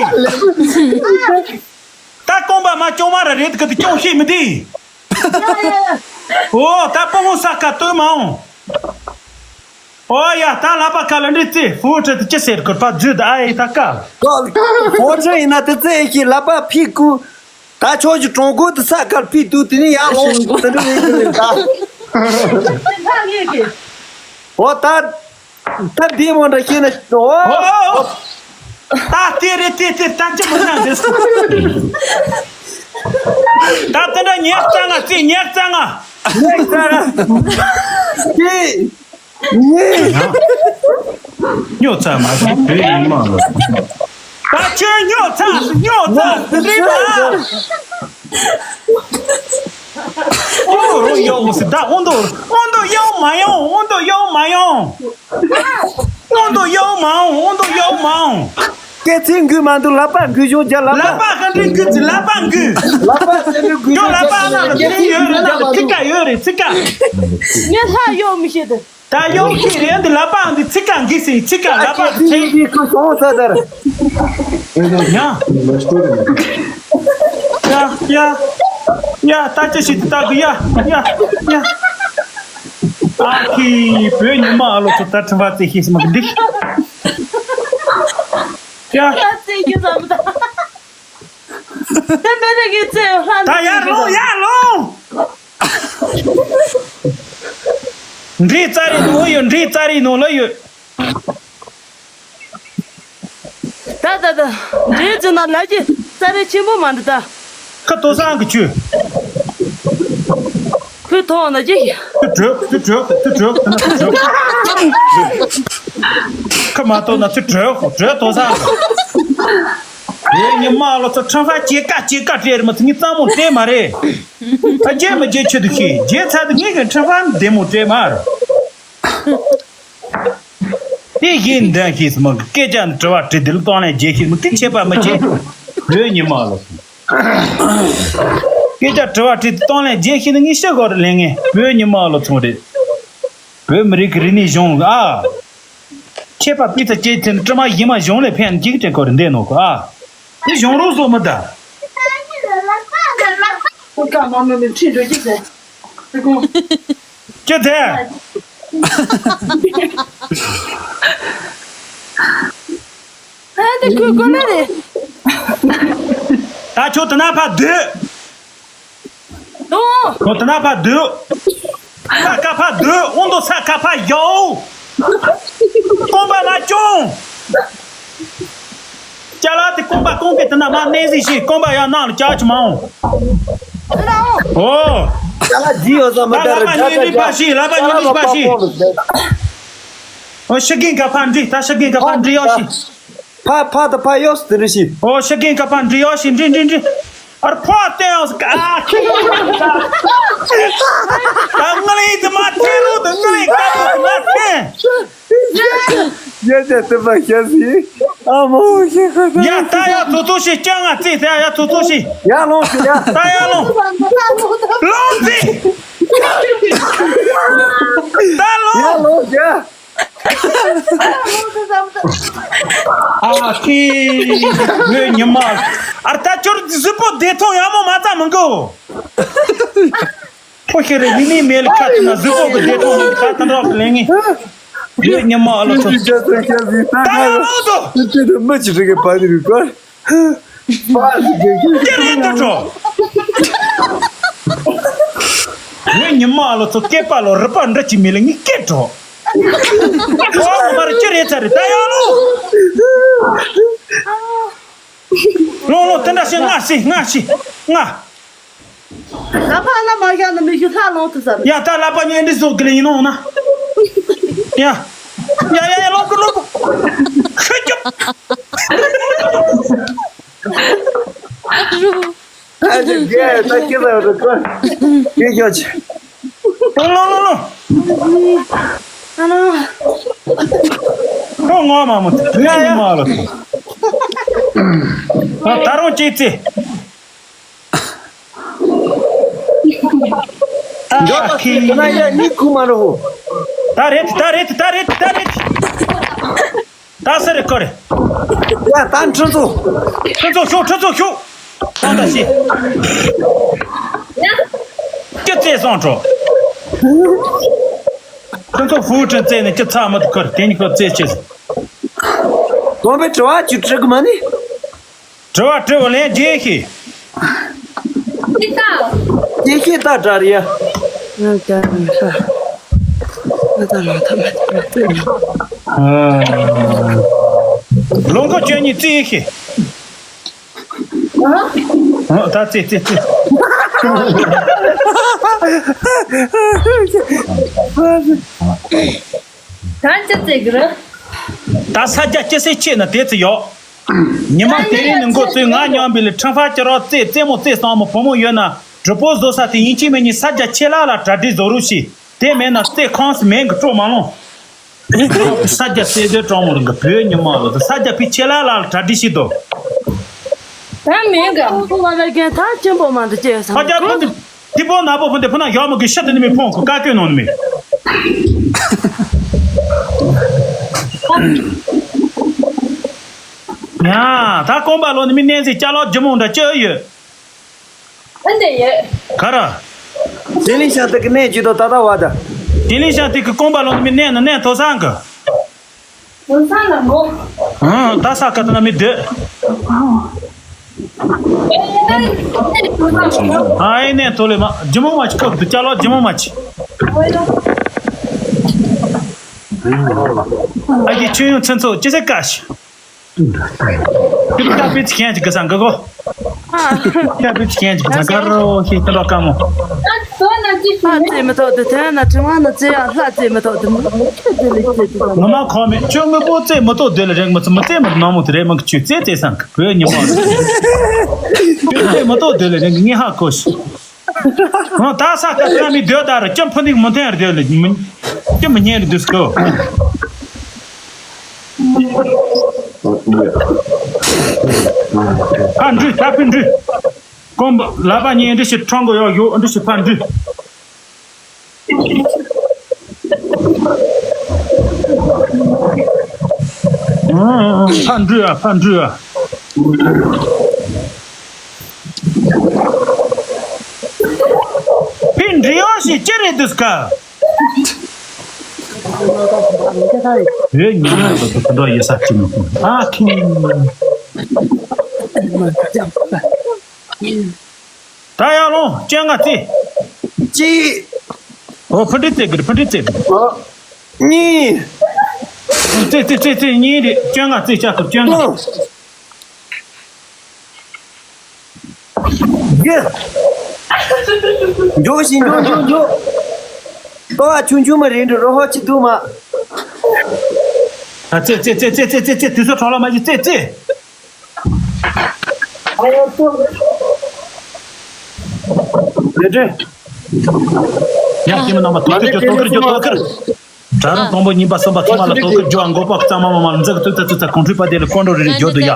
ད་རྐང་པ་མ་རྐྱོང་མ་ར་རེད་གི་དེ་རྐྱོང་ཤི་མི་དེ། ཨོ་ད་སྤོ་བོ་ས་ཁ་སྟོན་མ་འོང་། ཨོ་ཡ་ད་ལག་པ་ཁ་ལ་འདྲི་ཙི་ཧྥུ་ཁྲི་དེ་ཅི་ཟེར་གི་པ་རྫུས་ད་ཨ་ཡི་ད་ཀ། ཧྥུ་ཁྲི་ཡིན་ན་དེ་ཙི་ཨེ་ཤི་ལག་པ་ཕི་ཀུ། ད་ཆོག་གི་གྲོང་ཁོལ་དུ་ས་ཁར་ཕི་དུ་དེ་ནི་ཡར་ལོངས་དེ་འདྲ་རེད་གི་རེད་ད། ཨོ་ད། ད་འདི་མོ་འདྲ་ཤེས་ན་ཨོ། ད་དེ་རེད་དེ་དེ་ད་ཅི་མོ་ན་འདི། ད་དེ་འདྲ་ཉག་རྩ་ང་རྩིས་ཉག་རྩ་ང་། ཉག་རྩ་ང་། ཅི། ཉག་སྨྱོ་རྩ་མ་ཟིག་བོད་ཡིན་མ་ལོ། ད་ཁྱོད་སྨྱོ་རྩ་སྨྱོ་རྩ་རེད་པ། ཨོ་རོ་ཡོ་སི་ད་ཨོ་འདོ་ཨོ་འདོ་ཡོ་མ་ཡོང་ཨོ་འདོ་ཡོ་མ་ཡོང་། ཨོ་འདོ་ཡོ་མ་ཡོང་ཨོ་འདོ་ཡོ་མ་ཡོང་། སྐད་ཚིག་འགུལ་མ་འདུག་ལག་པ་འགུལ་ཤོག་རྒྱ་ལག་པ། ལག་པ་ག་འདྲ་འགུལ་ཅི་ལག་པ་འགུལ། ལག་པ་ག་འདྲ་འགུལ་ཤོག་ལག་པ་ན་ཚིག་ཡོད་རེད་ན་ཚིག་ཀ་ཡོད་རེད་ཚིག་ཀ་ངས་ལྷ་ཡོད་མི་ཤེས་དེ། ད་ཡོད་ཤེས་རེད་འདི་ལག་པ་འདི་ཚིག་ཀ་འགུལ་སི་ཚིག་ཀ་ལག་པ་ཚིག་ཡི་ཁུ་སོང་ས་དར། ཡ། ཡ་ཡ། ཡ་ད་ཅི་ཞིག་ཏུ་ལྟ་གི་ཡ་ཡ་ཡ། ཨ་ཁི་བོད་ཉི་མ་ཨ་ལོ་ཚོ་ད་ཁྲིམས་པ་རྩེ་ཤེས་སི་མ་གི་འདི། ཡ། ད་རྩེ་རྒྱུ་ཙམ་ད། དེ་མེད་ན་གི་རྩེ་ཧྲ་ད་ཡར་ལོངས་ཡར་ལོངས། འདྲེ་རྩ་རི་ནང་ཡོད་འདྲེ་རྩ་རི་ནང་ལ་ཡོད། ད་ད་ད། འདྲེ་རྩེ་ན་ལ་ཅི་རྩ་རི་ཆེན་པོ་མ་འདི་ད། ཁ་ཏོ་སང་གི་ཆུ། ཁོས་ཐོག་ན་ཅི། ཁོས་བྲོས་ཁོས་བྲོས་ཁོས་བྲོས་ཁོས་བྲོས། ཁ་མ་ཏོ་ན་ཚུ་བྲོས་ཁོ་བྲོས་ཏོ་སང་གི། ཡེ་ཉི་མ་ལོ་ཚོ་ཁྲང་ཧྥ་ཅེ་ཀ་ཅེ་ཀ་སྤྲད་རེད་མ་ཚུ་ངི་གཙང་མོ་སྤྲད་མ་རེད། ད་རྗེས་མ་རྗེས་ཆེད་དུ་ཤེས་རྗེས་ཚ་དུ་ངི་གི་ཁྲང་ཧྥ་བདེ་མོ་སྤྲད་མ་རེད། དེ་བཞིན་འདྲ་ཞིག་སྨོ་གི་སྐད་ཆ་འདི་དྲི་བ་དྲི་དེ་ལ་གཏོང་ལེན་རྗེས་ཤིག་མི་དེ་ཆད་པ་མི་བྱེད། བོད་ཉི་མ་ལོ་སོང་། སྐད་ཆ་དྲི་བ་དྲི་དེ་གཏོང་ལེན་རྗེས་ཤིག་ནི་ངས་ཤི་གོ་རེ་ལེན་ངེས་བོད་ཉི་མ་ལོ་ཚོང་རེད། བོད་མི་རིགས་ཀྱི་རིག་གནས་གཞུང་ལ་ཨ། ཆད་པ་སྤུས་ཚད་ཇེ་ཆེ་ནི་དྲི་མ་གཞི་མ་གཞུང་ལས་ཕན་གཅིག་དྲན་གོ་རེ་འདས་ནོ་གི་ཨ། དེ་གཞུང་ལུགས་སོགས་མི་གདའ། ཁོ་ཀ་མ་མི་མི་ཁྲིད་འགྲོ་ཅི་ཟེར། ཁོ། ཅི་ཟེར། ཨ་འདི་ཁོའི་གོ་ལ་རེད། ད་ཁྱོད་དེ་ན་ཕར་སྡོད། དོ། ཁྱོད་དེ་ན་ཕར་སྡོད། ས་ཁ་ཕར་སྡོད་དབང་དུ་ས་ཁ་ཕར་ཡོད། རྐང་པ་མ་བརྐྱངས། ཅ་ལག་དེ་རྐང་པ་རྐང་པའི་དེ་ན་མ་གནས་གཟིགས་ཤིག་རྐང་པ་ཡང་ནང་ལ་བཅག་ཆུ་མ་འོང་། ཨོ། ཅ་ལག་འདི་ཡོད་ས་མ་ད་ལ་ལ་པ་ཉིན་རིག་པ་ཞིག་ལ་པ་ཉིན་རིག་པ་ཞིག་ཨོ་ཤི་གིན་ག་ཕར་འདྲི་ད་ཤི་གིན་ག་ཕར་འདྲི་ཡོད་ཤིག་ཕ་ཕ་ད་ཕ་ཡོད་དེ་རེ་ཤིག་ཨོ་ཤི་གིན་ག་ཕར་འདྲི་ཡོད་ཤིག་འདྲི་འདྲི་འདྲི། ཨར་ཕོ་བསྟན་ཡོང་ཟིག་ཨ་ཁི། ད་ང་ལ་ཡིད་དུ་མ་ཐེ་རུ་དུ་ང་ལ་ཡིད་ཀ་ཏོ་དུ་མ་ཐེ། ཡ་ཅག་དུ་པ་ཤ་སི། ཨ་མོ་ཤི་ཁ་ད། ཡ་ད་ཡ་ཚོ་ཚོ་ཤི་ཀྱང་ང་ཙི་ད་ཡ་ཚོ་ཚོ་ཤི། ཡ་ལོང་ཤི་ཡ། ད་ཡ་ལོང་། ལོང་ཙི། ད་ལོང་། ཡ་ལོང་ཤི་ཡ། ཨ་ཁི། ངའི་ཉི་མ། ཨར་ད་ཅོར་གཟུགས་པོ་བདེ་ཐང་ཡག་མོ་མ་ཙམ་མི་འགོ། ཁོ་ཤི་རེ་ཡིན་ནི་མེད་ལ་ཁ་ཐུག་ན་གཟུགས་པོ་གི་བདེ་ཐང་མི་ཁ་ཐུག་རོགས་ལེན་ངེས། ངའི་ཉི་མ་ཨ་ལོ་ཚོ། ད་ཡ་ལོ་དོ། ཅི་རེད་དུ་འགྲོ། ངའི་ཉི་མ་ཨ་ལོ་ཚོ་སྐེད་པ་ལོ་རི་པ་འདྲ་ཅི་མི་ལ་ངའི་སྐེད་འགྲོ། ཨོ་མར་ཅི་རེད་ཚ་རེད་ད་ཡང་ལོ། ལོ་ལོ་དེ་འདྲ་ཞིག་ང་སི་ང་སི་ང་། ལ་ཕ་ལ་མ་བཞག་ན་མི་ཞུ་ལྷ་ལོང་ཐུབ་ས་རེད། ཡ་ད་ལ་པ་ཉོན་འདི་བཟོ་གི་ལ་ཡིན་ནོ་ན། ཡ། ཡ་ཡ་ཡ་ལོང་གི་ལོང་གི་ཁི་ཅུ། ཨ་ཅེ་རྒྱལ་ད་ཁྱེད་ལ་རུ་ཀོ། ཁྱེད་ཁྱོད་ཅེ། ལོ་ལོ་ལོ་ལོ། ཨ་ལོ། ཁོ་ངོ་མ་མོ་དེ་ཡ་ཡ་མ་ལོ། ཨ་ད་རུང་ཅེ་ཙེ། ད་ཁྱེད་ན་ཡ་ནི་ཁུ་མ་རོ། ད་རེད་ད་རེད་ད་རེད་ད་རེད། ད་སེ་རེ་ཁོ་རེ། ཡ་ད་ཁྲི་ཚོ། ཁྲི་ཚོ་ཤོག་ཁྲི་ཚོ་ཤོག་ད་ད་ཤི། ཅི་ཚེ་སོང་འགྲོ། ཁྲི་ཚོ་ཧྥུ་ཁྲི་ཚེ་ནི་ཅི་ཚ་མ་དུ་ཁར་དེ་ནི་ཁོ་ཚེ་ཆེ། དགོན་པའི་དྲི་བ་ཅིག་དྲི་གི་མ་ནི། དྲི་བ་དྲི་བ་ལན་རྒྱས་ཤིག་ཅི་ལྟ། ཅི་ཤེས་ལྟ་དྲ་རེད་ཡ། ང་དྲ་མི་ཤ། ང་དྲ་མ་ཐ་མ་དྲ་རེད། ལོ་འཁོར་བཅུ་གཉིས་རྩིས་ཤིག་ཨ། ཨ། ད་རྩེ་རྩེ་རྩེ། ད་ཅི་རྩེ་གི་རེད། ད་ས་རྒྱ་སྐྱེ་སའི་ཆེད་ན་དེ་ཚོ་ཡོད། ཉི་མ་དེ་རིང་ནས་འགོ་བཙུགས་ང་མཉམ་པའི་ལས་ཁྲང་ཧྥ་ཅི་རོ་རྩེ་རྩེ་མོ་རྩེ་སོང་མོ་བུ་མོ་ཡོད་ན་གྲུ་པོ་བཟོ་ས་དེ་ཡིན་གཅིག་མིན་གཉིས་ས་རྒྱ་ཆེ་ལ་ལ་གྲ་སྒྲིག་བཟོ་རོགས་ཞེས། དེ་མེད་ན་རྩེ་ཁང་སི་མེད་གི་སྤྲོ་མ་ལོང་། ས་རྒྱ་རྩེ་དོན་གྲོང་མོ་རང་གི་བོད་ཉི་མ་ལོ་ད་ས་རྒྱ་ཕི་ཆེ་ལ་ལ་གྲ་སྒྲིག་ཞིག་དོ། ད་མེད་ག་ཁོ་བ་ལ་རྒན་ཐག་ཆེན་པོ་མ་འདུག་ཅེས་སམ། ཧ་རྒྱ་ཁོ་དེ་དེ་པོ་ན་པོ་ཕུན་དེ་ཕུ་ན་ཡོག་མོ་གི་ཤ་དེ་ནི་མི་ཕོང་ཁོ་ཀ་ཀོས་ནོ་ནི་མི། ཡ་ད་ཀོང་པ་ལོ་ནི་མི་གནས་ཟིག་ཅ་ལོ་ཇི་མོ་འདྲ་ཅི་ཡོད། ཨ་འདྲ་ཡོད། ག་ར། དེ་ལི་ཤ་དེ་གི་གནས་ཇི་དོ་ད་ད་བ་ད། དེ་ལི་ཤ་དེ་གི་ཀོང་པ་ལོ་ནི་མི་གནས་ན་གནས་ཐོ་སང་གི། ལོ་སང་ལ་མོ། ཨང་ད་ས་ཀ་ད་ན་མི་འདོད། ཨ་ཨེ་གནས་ཐོ་ལེ་མ་ཇི་མོ་མ་ཅི་ཁབ་དུ་ཅ་ལོ་ཇི་མོ་མ་ཅི། ཨ་ཀྱི་ཆུ་ཡོང་ཚུན་ཚོ་ཅི་སེ་ཀ་ཤི། ཀྱ་པི་ཅི་ཁན་ཅི་ག་སང་ག་གོ། ཀྱ་པི་ཅི་ཁན་ཅི་ག་སང་ག་རོ་ཤི་ཏི་རོ་ཀ་མོ། ཨ་ཙེ་མ་ཐོག་དེ་ཐོན་ན་ཅི་མ་ན་ཙེ་ཡ་ལྷ་ཙེ་མ་ཐོག་དེ་མོ་ཁྱོད་དེ་ལེགས་ཙེ་དེ་ང་མ་ཁོ་མེད་ཁྱོད་ངོ་པོ་ཙེ་མ་ཐོག་དེ་ལ་རེད་མ་ཙེ་མ་ཙེ་མ་ནང་མོ་དེ་རེད་མ་ཁྱོད་ཙེ་ཙེ་སང་ག་བོད་ཉི་མ་རེད། ཁྱོད་ཙེ་མ་ཐོག་དེ་ལ་རེད་ངས་ཧ་གོ་ཤི། ཨོ་ད་ས་ཀ་ས་མི་སྡོད་ད་ར་ཅམ་ཕུ་ནིག་མོ་ཐན་ར་སྡོད་ལ་མི་ཅམ་མི་ཉན་ར་དུས་ཀོ། ཕ་འདྲུ་ད་ཕི་འདྲུ། ཀོང་པ་ལ་པ་ཉན་འདྲི་ཞིག་ཁྲོང་གོ་ཡོག་ཡོག་འདྲི་ཞིག་ཕ་འདྲུ། ཕ་འདྲུ་ཨ་ཕ་འདྲུ་ཨ། ཕི་འདྲི་ཡོང་ཞིག་ཅི་རེད་འདུག་ག། ཨེ་ཉི་མ་དང་དུ་དུ་ཡོད་ས་ཅི་མི་ཤེས་ཨ་ཁིང་། ད་ཡར་ལོངས་སྤྱན་སྔ་རྩེ། གཅིག་ཨོ་ཕུ་འདྲི་རྩེ་གི་རེད་ཕུ་འདྲི་རྩེ་གི་རེད། ཨོ། གཉིས། རྩེ་རྩེ་རྩེ་རྩེ་གཉིས་རེད་སྤྱན་སྔ་རྩེ་ལྕགས་ཐུབ་སྤྱན་སྔ། གསུམ། བཞི། མགྱོགས་ཤིག་མགྱོགས་མགྱོགས་མགྱོགས། ལྟོ་བ་ཆུང་ཆུང་མ་རེད་འགྲོ་རོ་ཧོ་ཅི་འདུག་མ། ཨ་རྩེ་རྩེ་རྩེ་རྩེ་རྩེ་རྩེ་དུས་ཚོད་འཕྲོ་བརླག་མ་བྱེད་རྩེ་རྩེ། ལས་དྲན། ཡ་སྐྱེས་མ་རྣམ་པ་དོ་ཁུར་རྒྱོ་དོ་ཁུར་རྒྱོ་དོ་ཁུར། དྲ་རུང་དང་པོ་གཉིས་པ་གསུམ་པ་ཐོག་མ་ལ་དོ་ཁུར་རྒྱོ་འགོ་པ་གཙང་མ་མ་མ་ལ་འཛག་ཏུ་ཙ་ཙི་ཙ་གོང་ཁྲུས་པ་དེ་ལ་ཀོན་འགྲོ་རེ་རེ་རྒྱོ་དུ་ཡ།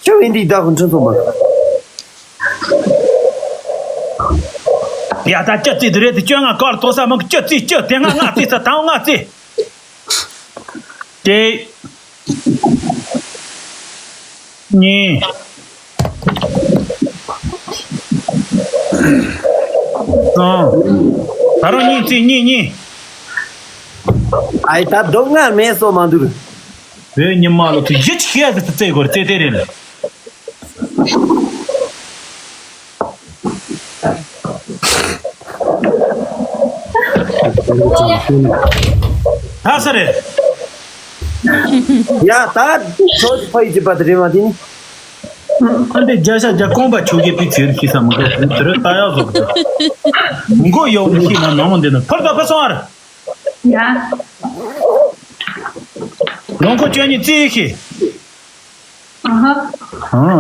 ཁྱོད་ཡིན་འདི་བདག་གི་འཕྲིན་ཚོགས་པ། ཡ་ད་སྐྱ་རྩེ་དུ་རེད་དུ་སྐྱོ་ང་ཀར་དོ་ས་མང་གི་སྐྱ་རྩེ་སྐྱ་དེ་ང་ང་རྩེ་ས་དང་ང་རྩེ། དེ། གཉིས། གསུམ། ད་རུང་གཉིས་རྩེ་གཉིས་གཉིས། ཨའི་ད་སྡུག་བསྔལ་མེད་སོ་མ་འདུག་བོད་ཉི་མ་ལོ་དུ་ཡིད་ཆེས་ཟེར་དུ་རྩེ་དགོས་རེད་རྩེ་དེ་རེད་ལ། ད་ས་རེད། ཡ་ད་ཚོ་ཕ་ཡི་ཅི་པ་དེ་རེད་མ་དེ་ནི། ཨ་འདི་རྒྱ་ཤ་རྒྱ་ཀོང་པ་ཆོས་རྒྱལ་པའི་ཚེ་རིང་ཤི་ས་མི་དགོས་དེ་རེད་ད་ཡག་བཟོ་གི་འདུག་མགོ་ཡོག་མི་ཤི་ན་ནང་མོ་འདི་ན་ཕར་ད་ཕར་སོང་ཨར། ཡ། ལོང་ཁོ་ཁྱོད་གཉིས་རྩིས་ཤིག་ཨ་ཧ།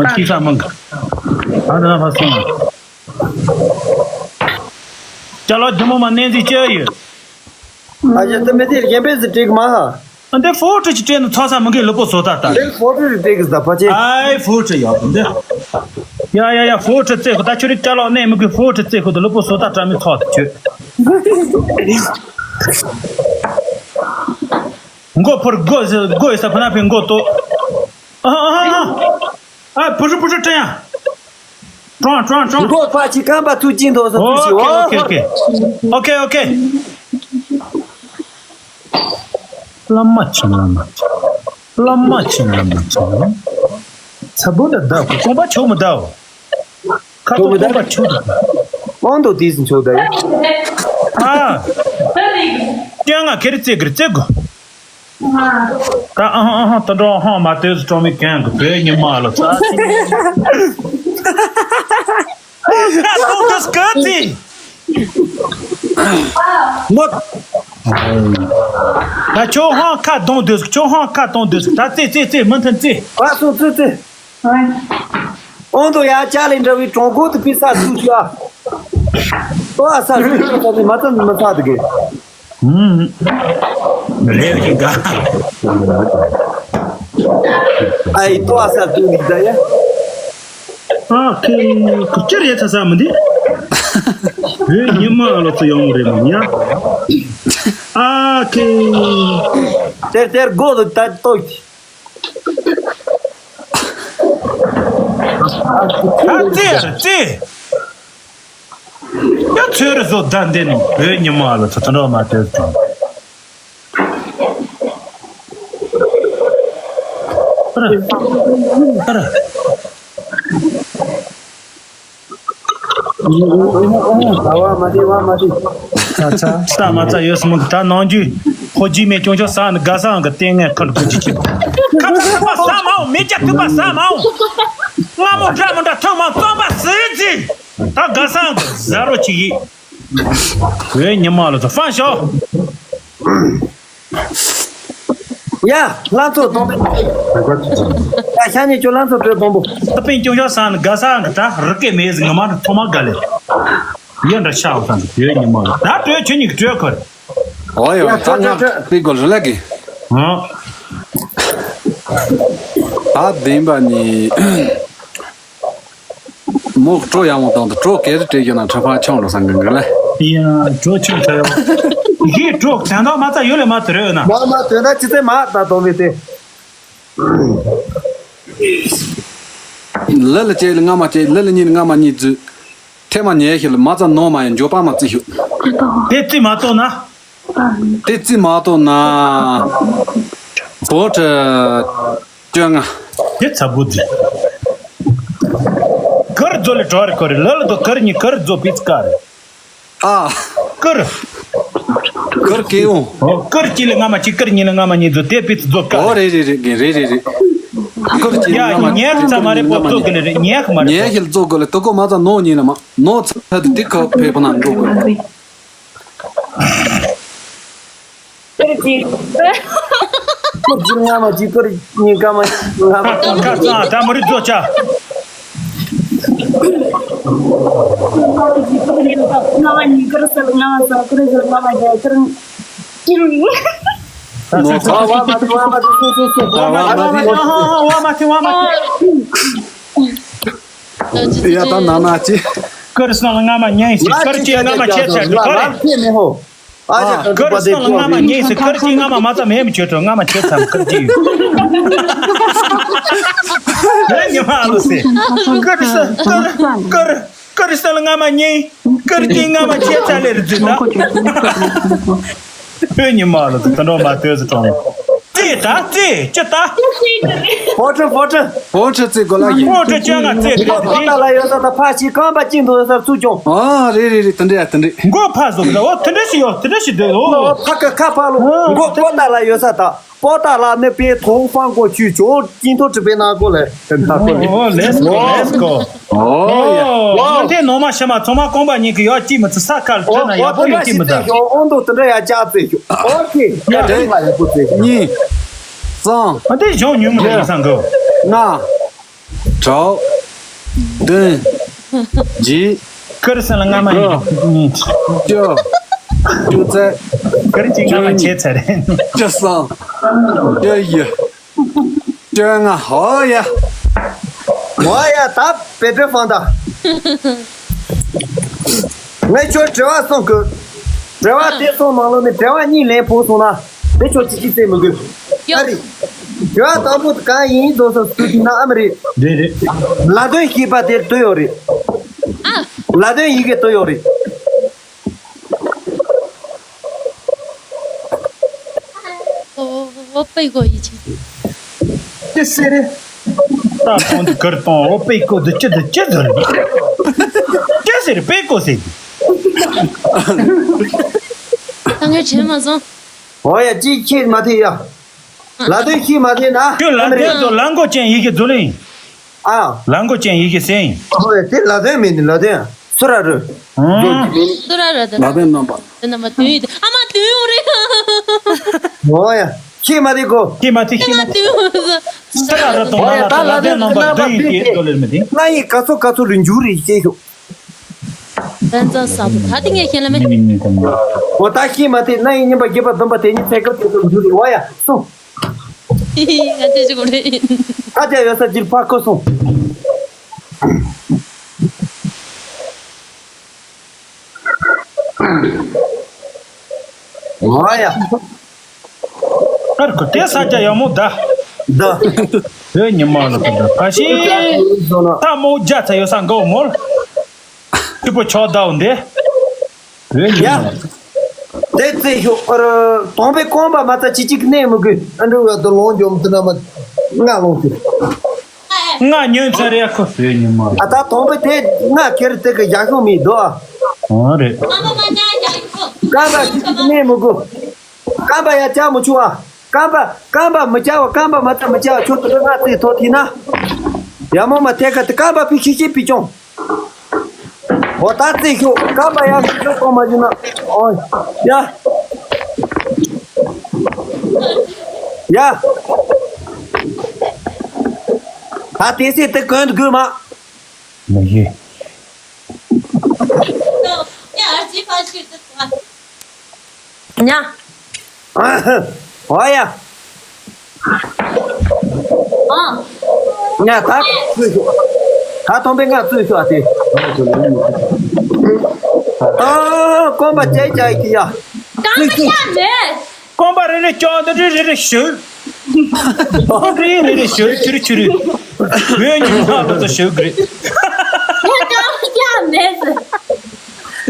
ཨ་ཁྱི་ས་མང་གི་ཨ་ད་ཕ་སོང་། ཅ་ལག་རྒྱུ་མོ་མ་གནས་འཛིན་ཅི་ཡོད། ཨ་ཅེ་ཏི་མི་དེ་རྒན་པས་སུ་སྤྲེག་མ་ཧ། ཨ་འདི་ཕོ་ཁྲི་ཅི་སྤྲེག་ན་ཚོགས་ས་མི་གི་ལུས་པོ་བཟོ་ད་ལྟ། འདི་ཕོ་ཁྲི་རི་སྤྲེག་གི་ཟ་ཕ་ཅེ། ཨའི་ཕོ་ཁྲི་ཡག་པོ་འདི། ཡ་ཡ་ཡ་ཕོ་ཁྲི་རྩེ་ཁོ་ད་ཁྱོད་རིག་ཅ་ལག་གནས་མི་གི་ཕོ་ཁྲི་རྩེ་ཁོ་ད་ལུས་པོ་བཟོ་ད་བཀྲ་མི་ཚོགས་ད་ཁྱོད། མགོ་ཕོར་སྒོ་སྒོ་ཡི་ས་ཕ་ན་ཕའི་མགོ་ཏོ། ཨ་ཨ་ཨ་ཨ། ཨ་བུ་ཧྲུ་བུ་ཧྲུ་ཀྲན་ཡ། ཀྲང་ཀྲང་ཀྲང་། མགོ་ཕ་ཆི་ཀམ་པ་ཐུག་ཅིང་ཐོག་ས་ཐུག་ཞི་ཨོ་ཨོ་ཁེ་ཨོ་ཁེ་ཨོ་ཁེ་ཨོ་ཁེ། བླ་མ་ཆེན་བླ་མ་ཆེན། བླ་མ་ཆེན་བླ་མ་ཆེན། ཚ་བོ་ད་ད་ཁོ་ཀོང་པ་ཆོ་མི་ད་འོ། ཁ་ཐོག་ཀོང་པ་ཆོ་ད། དབང་དུ་དེས་ཆོ་ད་ཡ། ཨ། ཀྱང་ང་ཁེར་རྩེ་གིར་རྩེ་གོ། ད་ཨ་ཧང་ཨ་ཧང་ད་འགྲོ་ཧང་མ་དེ་སུ་གྲོང་མི་གན་གི་བོད་ཉི་མ་ལ་ཚ་ཚིག་ཁ་ཐུག་ཏུ་སྐད་ཅིག་མོ། ད་ཁྱོད་ཧང་ཁ་གདོང་དུ་ཁྱོད་ཧང་ཁ་གདོང་དུ་ད་ཙི་ཙི་ཙི་མི་མཐུན་ཙི། ཨ་སོ་ཙི་ཙི། ཨོང་དུ་ཡ་ཅ་ལེ་འདྲ་བའི་གྲོང་ཁོག་ཏུ་པི་ས་ཚུགས་ཤ། ཏོ་ཨ་ས་ཚུགས་ཤ་ཚ་ནི་མ་ཚ་ནི་མ་ཚ་དུ་གེ། ཧུམ། རེད་ཀྱི་ག་ཨའི་ཏོ་ཨ་ས་ཏུ་ནི་ད་ཡ། ཨ་ཁེ་ཁུ་ཅི་རེད་ཚ་ས་མི་འདི། རེད་ཉི་མ་ལོ་ཚོ་ཡོང་རེད་མི་ཉ། ཨ་ཁེ། དེར་དེར་སྒོ་དུ་ད་ཏོ། ཨ་ཙི་ཨ་ཙི། ཡ་ཚོད་རེ་བཟོ་ད་འདི་ནི་བོད་ཉི་མ་ལ་ཚོ་ཚོ་འགྲོ་མ་དེ་ཚོ། ཨ་ར། ཨ་ར། ཚ་ཚ་ཚ་མ་ཚ་ཡོད་སྨོན་ད་ནང་རྒྱུ་ཧོ་ཇི་མེ་ཅུང་ཅུང་ས་ནི་དགའ་སང་གི་ལྟས་ངན་ཁར་དགོས་ཀྱི་ཆེ། ཁ་ཚ་ཐུབ་པ་ས་མའོ་མེ་ཅ་ཐུབ་པ་ས་མའོ། སྔ་མོ་འདྲ་མི་འདྲ་ཐོག་མ་རྩོམ་པ་ཟེར་ཅི། ད་དགའ་སང་གི་ཟ་རོ་ཅིག་ཡིན། བོད་ཉི་མ་ལ་ཚོ་ཧྥང་ཞོ། ཡ། ལྷ་མཚོ་དང་པོ། ཡ་ཤ་ཉེ་ཁྱོད་ལྷ་མཚོ་སྤྲོད་དང་པོ། ད་པིན་ཅུང་ཤ་སང་ནི་དགའ་ས་གི་ད་རི་སྐད་མེད་ཟིག་ངི་མ་ནི་ཐོག་མ་དགའ་ལེ། ཡ་འདྲ་ཤ་བ་སང་གི་བོད་ཉི་མ་ལ་ད་སྤྲོད་ཁྱོད་གཉིས་ཀྱི་སྤྲོད་ཁར། ཨོ་ཡ་ད་ང་པི་གོ་རི་ལ་གི། ཧང་། ད་བདེན་པ་ནི། མོ་སྤྲོ་ཡག་མོ་བཏང་དུ་སྤྲོ་གེ་རི་སྤྲད་རྒྱུ་ན་ཁྲ་ཕ་ཆང་རོ་སང་གི་གི་ལེ། ཡ་སྤྲོ་ཆུང་ཚ་ཡོ། ཡི་སྤྲོ་དན་ཐོག་མ་ཚ་ཡོད་ལེ་མ་དུ་རེ་ཡོད་ན། མ་མ་དོན་དག་ཅི་ཚེ་མ་ད་དོ་མི་དེ། ལི་ལི་ཅེ་ལི་ང་མ་ཅེ་ལི་ལི་གཉིས་ལི་ང་མ་གཉིས་རྫུ། ཐེ་མ་ཉེ་ཤི་ལི་མ་ཚ་ནོ་མ་ཡ་འཇོ་པ་མ་རྩི་ཤོ། དེ་རྩི་མ་གཏོགས་ན། དེ་རྩི་མ་གཏོགས་ན། བོ་ཁྲི་བཅོ་ལྔ། དེ་ཚ་བུ་རྫི། ཀར་རྫོ་ལེ་གྲོ་རེ་ཀོ་རེ་ལ་ལ་དོ་ཀར་གཉིས་ཀར་རྫོ་པིཚ་ཀ་རེ། ཨ། ཀར། ཀར་ཀེ་འོང་། ཨོ་ཀར་གཅིག་ལ་རྔ་མ་གཅིག་ཀར་གཉིས་ལ་རྔ་མ་གཉིས་རྫོ་དེ་པིཚ་རྫོ་ཀ་ཨོ་རེ། རེད་རེད་རེད་རེད་རེད་རེད། ཀར་གཅིག་ལ་ཡ་རྔ་མ་ཉལ་གི་ཚ་མ་རེད་པོ་རྫོ་གི་ལེ་རེད་ཉལ་གི་མ་རེད། ཉལ་ཤི་ལ་རྫོ་གི་ལེ་དོ་ཀོ་མ་ཚ་ནོ་གཉིས་ལ་མ་ནོ་ཚ་དེ་དེ་ཁ་ཕེ་པ་ན་འགྲོ་གི། ཀར་གཅིག་ཀར་གཅིག་རྔ་མ་གཅིག་ཀར་གཉིས་རྔ་མ་རྔ་མ། ཁ་ཚང་ད་མ་རི་རྫོ་ཅག་རྔ་མ་གཉིས་ཀར་སལ་རྔ་མ་སལ་ཀར་སལ་རྔ་མ་བརྒྱད་ཀར། ནོ་ཚ་བ་མ་ཐི་བ་མ་ཐི་སུ་སུ་སུ་བ་མ་ཐི་བ་མ་ཐི། བ་མ་ཐི་བ་མ་ཐི། ཡ་ད་ན་ན་ཅི། ཀར་སང་ལ་རྔ་མ་ཉན་ཞིག་ཀར་གྱི་རྔ་མ་ཁྱེད་ཚར་གི་ཀར། ཨ་ཀར་སང་ལ་རྔ་མ་ཉན་ཞིག་ཀར་གྱི་རྔ་མ་མ་ཚ་མེད་མི་ཆོད་དོ་རྔ་མ་ཁྱེད་ཚར་ཀར་གྱི་ཡོད། ཉི་མ་ལོ་སེ། ཀར་སང་ཀར་ཀར་ཀར་སང་ལ་རྔ་མ་ཉན། ཀར་གྱི་རྔ་མ་ཁྱེད་ཚར་ལེ་རི་རྫུན་ད། བོད་ཉི་མ་ལ་དུ་དུ་འགྲོ་མ་ལྟོས་སུ་གྲོངས། རྩེ་ད་རྩེ་ཅི་ད། ཕོ་ཁྲི་ཕོ་ཁྲི། ཕོ་ཁྲི་རྩེ་གོ་ལ་ཡིན། ཕོ་ཁྲི་བཅོ་ལྔ་རྩེ་གོ་ལ་ཕོ་ཡིན། ད་ལ་ཡོད་ས་ད་ཕ་ཞིག་རྐང་པ་གཅིག་འདུག་ས་ཚུགས་ཀྱང་། ཨ་རེད་རེད་རེད་དེ་འདྲ་ཡ་དེ་འདྲ། མགོ་ཕ་བཟོ་གི་ད་འོ་དེ་འདྲ་ཞིག་ཡོད་དེ་འདྲ་ཞིག་འདུག་འོ། ཕ་གི་ཁ་ཕ་ལོ་མགོ་ཕོ་ད་ལ་ཡོད་ས་ད། པོ་ཏཱ་ལ་ནི་པའི་ཐོང་ཧྥང་གོ་ཆུ་ཇོ་ཅིན་ཐོ་ཁྲི་པའི་ནང་གོ་ལེ། ཨོ་let's go let's go། ཨོ་ཡ། ཨོ་ཡ། ཐེ་ནོ་མ་ཤ་མ་ཚོ་མ་ཀོང་པ་ཉིད་ཀྱི་ཡོ་ཅི་མི་ཚི་ས་ཁལ་ཁྲི་ན་ཡ་པོ་ཡོ་ཅི་མི་ད། ཨོ་འདོ་དེ་འདྲ་ཡ་ཅག་ཙེ་ཤོ། ཨོ་ཁེ། ཡ་དེ་ལ་ཡ་པོ་ཙེ་ཤོ། གཉིས། གསུམ། ཨ་དེ་གཞུང་ཉུང་མི་རེད་སང་གོ། ལྔ། དྲུག་བདུན། བརྒྱད། ཀིར་སན་ལ་རྔ་མ་ཡིན། གཉིས། བཅུ། བཅུ་རྩ། ཀིར་གྱི་རྔ་མ་བྱས་ཚར་རེད། བཅུ་གསུམ། བཅུ་བཞི། བཅོ་ལྔ། ཧོ་ཡ། ཧོ་ཡ་ད་བེ་བེ་ཧྥང་ད། ངས་ཁྱོད་དྲི་བ་གསུམ་དགོས། དྲི་བ་དེ་གསུམ་ནང་ལོགས་ནས་དྲི་བ་གཉིས་ལན་ཕུལ་སོང་ན་དེ་ཁྱོད་ཅི་ཅི་བཙལ་མི་དགོས། ཡོ། ཨ་རེད། དྲི་བ་དང་པོ་གང་ཡིན་ཟེར་སོང་དུས་དེ་ན་ཨ་མ་རེད། རེད་རེད། ལ་དོན་ཤེས་པ་དེར་ལྟོས་ཡོད་རེད། ཨ། ལ་དོན་ཡི་གེ་ལྟོས་ཡོད་རེད། ཨོ་ཨོ་ཨོ་པའི་གོ་ཡི་ཆེ། ཅི་ཟེར་རེད། ད་ཁོང་དུ་ཀར་གཏོང་ཨོ་པའི་གོ་དུ་ཅི་དུ་ཅི་ཟེར་རེད། ཅི་ཟེར་པའི་གོ་ཟེར། ད་ངས་བྱས་མ་སོང་། ཨོ་ཡ་ཅི་ཁྱེད་མ་ཐེ་ཡ། ལ་དོན་ཤེས་མ་ཐེ་ན། ཁྱོད་ལ་དོན་དུ་ལ་མགོ་ཅན་ཡི་གེ་རྫུ་ལིང་། ཨ། ལ་མགོ་ཅན་ཡི་གེ་སེང་། ཨོ་དེ་ལ་དོན་མིན་ནི་ལ་དོན་སུ་ར་རུ། ཨང་། སུ་ར་ར་དོན། ལ་དོན་རྣམ་པ། དོན་རྣམ་པ་དོན་ཡི་དེ་ཨ་མ་དོན་ཡོང་རེད། ཨོ་ཡ། ཤེས་མ་ཐེ་གོ། ཤེས་མ་ཐེ་ཤེས་མ་ཐེ། དོན་ཡོང་རེད། སུ་ར་རུ་དོན་ཨོ་ཡ་ད་ལ་ལ་དོན་དོན་རྣམ་པ་རྣམ་པ་དོན་ཡི་དེ་དོན་ལེར་མི་ཐེ། ན་ཡི་ག་ཚོ་ག་ཚོ་རུ་འཇུ་རེ་ཤེས་ཤོག། བན་ཙང་ས་དུ་ད་དེ་ངས་ཤེས་ལ་མེད། ཨོ་ད་ཤེས་མ་ཐེ་ན་ཡི་ཉིན་པ་བརྒྱད་པ་བདུན་པ་དེ་ཉིད་ཚེ་སྐབས་དེ་ཚོ་འཇུ་རེ་ཨོ་ཡ་སོ། ང་ཚོས་ཅི་གོ་རེད། ཨ་ཅག་ཡོད་ས་ཅིར་ཕ་ཁོ་སོང་། ཨོ་ཡ། ཨར་ཁུ་དེ་ས་ཆ་ཡག་མོ་ད། ད། བོད་ཉི་མ་ལ་ད་ད་ཕ་ཤི། ད་མོ་རྒྱ་ཚ་ཡོད་ས་འགའ་མོལ། ཁྱི་པོ་ཆོག་ད་འོ་འདི། བོད་ཉི་ཡ། མ། དེ་རྩེ་ཤོག་ཨར། དང་པོའི་རྐང་པ་མ་རྩ་ཅི་གཅིག་གནས་མི་དགོས་ཨ་འགྲོ་བ་དུ་ལོང་འཇོམ་དུ་ན་མ། ང་ལོང་དུ། ང་ཉོན་ཚར་ཡ་ཁོ་བོད་ཉི་མ། ཨ་ད་དང་པོའི་དེ་ང་ཁེར་དེ་གི་ཡག་ཤོག་མི་འདུག་ཨ། ཨ་རེད། རྐང་པ་ཅི་གཅིག་གནས་མི་དགོས། རྐང་པ་ཡ་བཅག་མི་ཆུག་ཨ། རྐང་པ་རྐང་པ་མི་བཅག་བ་རྐང་པ་མ་བཅག་མི་བཅག་བ་ཁྱོད་དུ་ང་རྩིས་ཐོ་ཐི་ན། ཡ་མོ་མ་ཐད་ཀ་དུ་རྐང་པ་ཕི་ཤི་ཤི་ཕི་ཅོང་། འོ་ད་རྩིས་ཤོག་རྐང་པ་ཡ་ཕི་ཤོག་གཏོང་མ་བྱུང་ན། ཨོ་ཡ། ཡ། ད་དེ་སྲིད་དེ་གོན་དུ་དགོས་མ། མི་ཤེས། ཉ། ཨ་ཧ། ཨོ་ཡ། ཨ། ཉ་ད་ཚུད་ཤོག་ད་དང་པོའི་ང་ཚུད་ཤོག་ཨ་དེ། ཨ། རྐང་པ་བཅད་བཅད་ཀྱི་ཡ། རྐང་པ་བཅད་མེད། རྐང་པ་རེ་རེ་བཅག་འདི་རེ་རེ་རེ་ཞུ། རེ་རེ་རེ་ཞུ་ཆུ་རུ་ཆུ་རུ། བོད་ཉི་མ་ལོ་ཚོ་ཞུ་གི་རེད། རྐང་པ་བཅད་མེད་ཟེར།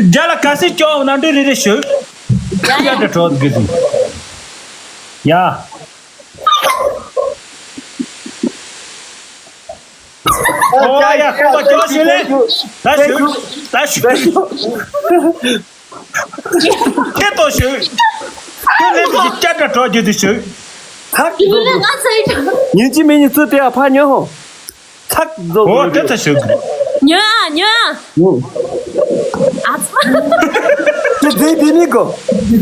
རྒྱ་ལ་ག་སྲིད་བཅག་ན་འདི་རེ་རེ་ཞུ། ཡ་ཡ་དྲ་གྲོགས་གི་ཟིན། ཡ། ཨོ་ཡ་རྐང་པ་བཅག་ཞུ་ལེ། ད་ཞུ། ད་ཞུ། ཁྱེད་ཏོ་ཞུ། ཁྱོད་ལས་ཀྱི་སྐྱ་འདྲ་གྲོགས་རྒྱུ་དེ་ཞུ། ཚག་རྒྱུ་ལས་ང་ཚ་ཡི་ཉིན་གཅིག་མིན་ཉིན་ཚུལ་དེ་ཡ་ཕ་ཉོ་ཧོ། ཚག་རྫོགས་ཨོ་དེ་ཚ་ཞུ་གི། ཉོ་ཨ་ཉོ་ཨ། ཨ་ཚ། དེ་དེ་དེ་ནི་གོ།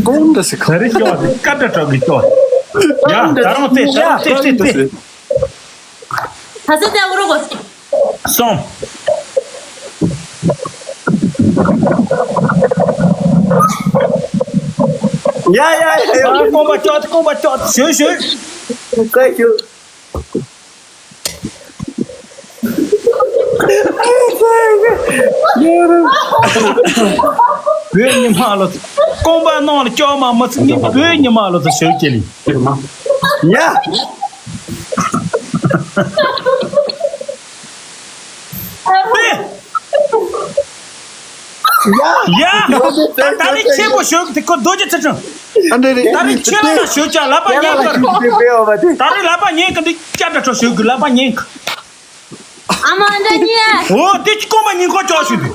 གོང་དུ་སི་ཁ་རི་ཤོག་དེ་སྐྱ་འདྲ་གྲོགས་ཀྱི་ཤོག་ཡ་ད་རུང་དེ་ད་རུང་དེ་དེ་དེ། ད་ས་ཏེ་འུ་རུ་གོ། སོང་། ཡ་ཡ་ཡ་ཡ། ཨ་རྐང་པ་བཅག་རྐང་པ་བཅག་ཞུ་ཞུ། ཀ་ཞུ། བོད་ཉི་མ་ལོ་ཚོ། རྐང་པ་ནང་ལ་བཅག་མ་མི་ཚིག་ནི་བོད་ཉི་མ་ལོ་ཚོ་ཞུ་ཀྱི་ལི། ཡ། ཡ། ད་ད་རེས་ཆེན་པོ་ཞུ་དེ་ཁོ་རྡོ་རྗེ་ཚེ་ཆུང་། ཨ་འདྲ་རེད། ད་རེས་ཁྱེད་རང་ལ་ཞུ་ཅག་ལག་པ་ཉན་གི། ད་རེས་ལག་པ་ཉན་གི་འདི་སྐྱ་འདྲ་ཁྲོ་ཞུ་གི་ལག་པ་ཉན་གི། ཨ་མ་འདྲ་ཉན། འོ་དེ་ཅི་རྐང་པ་ཉིན་ཁོ་ཅག་ཞུ་དེ།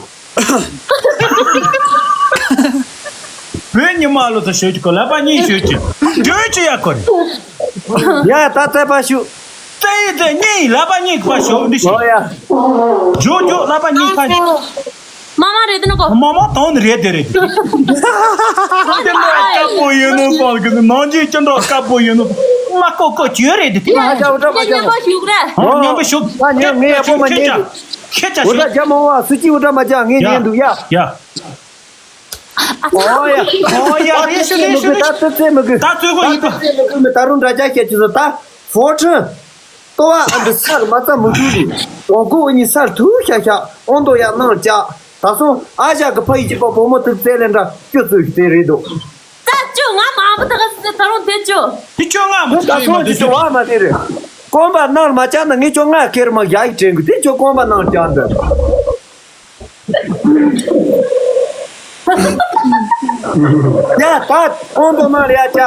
བོད་ཉི་མ་ལོ་ཚོ་ཞུ་ཅི་གོ་ལག་པ་ཉན་ཞུ་ཅི། འདྲ་ཅི་ཡ་གོ་རེད། ཡ་ད་ཚད་པ་ཞུ། ཙེ་ཡི་ཙེ་གཉིས་ཡི་ལག་པ་གཉིས་ཀྱི་བ་ཞོག་འདི་ཞིག་ཨོ་ཡ། ཇོ་ཇོ་ལག་པ་གཉིས་ཀ་ཞིག་མ་མ་རེད་དེ་ནོ་གོ། མ་མ་དང་ནི་རེད་དེ་རེད། ཅི་འདྲ་དཀར་པོ་ཡིན་ནོ་སོང་གི་ནང་ཆེན་ཅི་འདྲ་དཀར་པོ་ཡིན་ནོ། མ་ཀོ་ཀོ་ཅི་རེད་དེ། ང་ཧ་ཅང་འུ་ཏྲ་མ་ཉན་པ་ཞུགས་རེད། ཨོ་ཉན་པ་ཞུགས། ང་ཉན་ངས་ཡག་པོ་མ་ཉན་འདུག་ཁྱེད་ཅག་འུ་ཏྲ་རྒྱ་མ་བ་སུ་ཅི་འུ་ཏྲ་མ་ཅག་ངས་ཉན་འདུག་ཡ། ཡ། ཨོ་ཡ། ཨོ་ཡ་རེད་ཤི་རེད་ཤི་རེད། ད་ཚོད་ཚད་མི་དགོས། ད་ཚོད་དགོས་ཡིན་པ། ད་ཚོད་ཚད་མི་དགོས་མི་ད་རུང་འདྲ་ཆགས་བཤད་ཀྱི་ཟེར་ད། ཧྥོ་ཁྲིན། ལྟོ་བ་ཨ་འདི་སར་མ་རྩ་མི་ཐུག་ལི། ལོ་མགོ་འུ་གཉིས་སར་ཐུག་ཤ་ཤ་ཨོང་དོ་ཡ་ནང་བཅག་ད་སོང་ཨ་ཞག་གི་ཕ་ཡི་ཅི་པ་བུ་མོ་ཐུག་རྩེ་ལེན་འདྲ་སྐྱོ་ཚོད་ཤི་དེ་རེད་དོ། ད་ཅོ་ང་མ་པ་ད་ག་ཟེ་ད་རུང་དེ་ཅོ། དེ་ཁྱོད་ང་མི་ད་ཚོད་ཚོད་མ་དེ་ཅོ་བ་མ་དེ་རེད། རྐང་པ་ནང་མ་བཅག་ན་ངས་ཁྱོད་ང་ཁེར་མ་ཡག་ཡིག་དྲན་གི་དེ་ཁྱོད་རྐང་པ་ནང་བཅག་འདི། ཡ་ད་ཨོང་དོ་མ་རེད་ཡ་ཅག་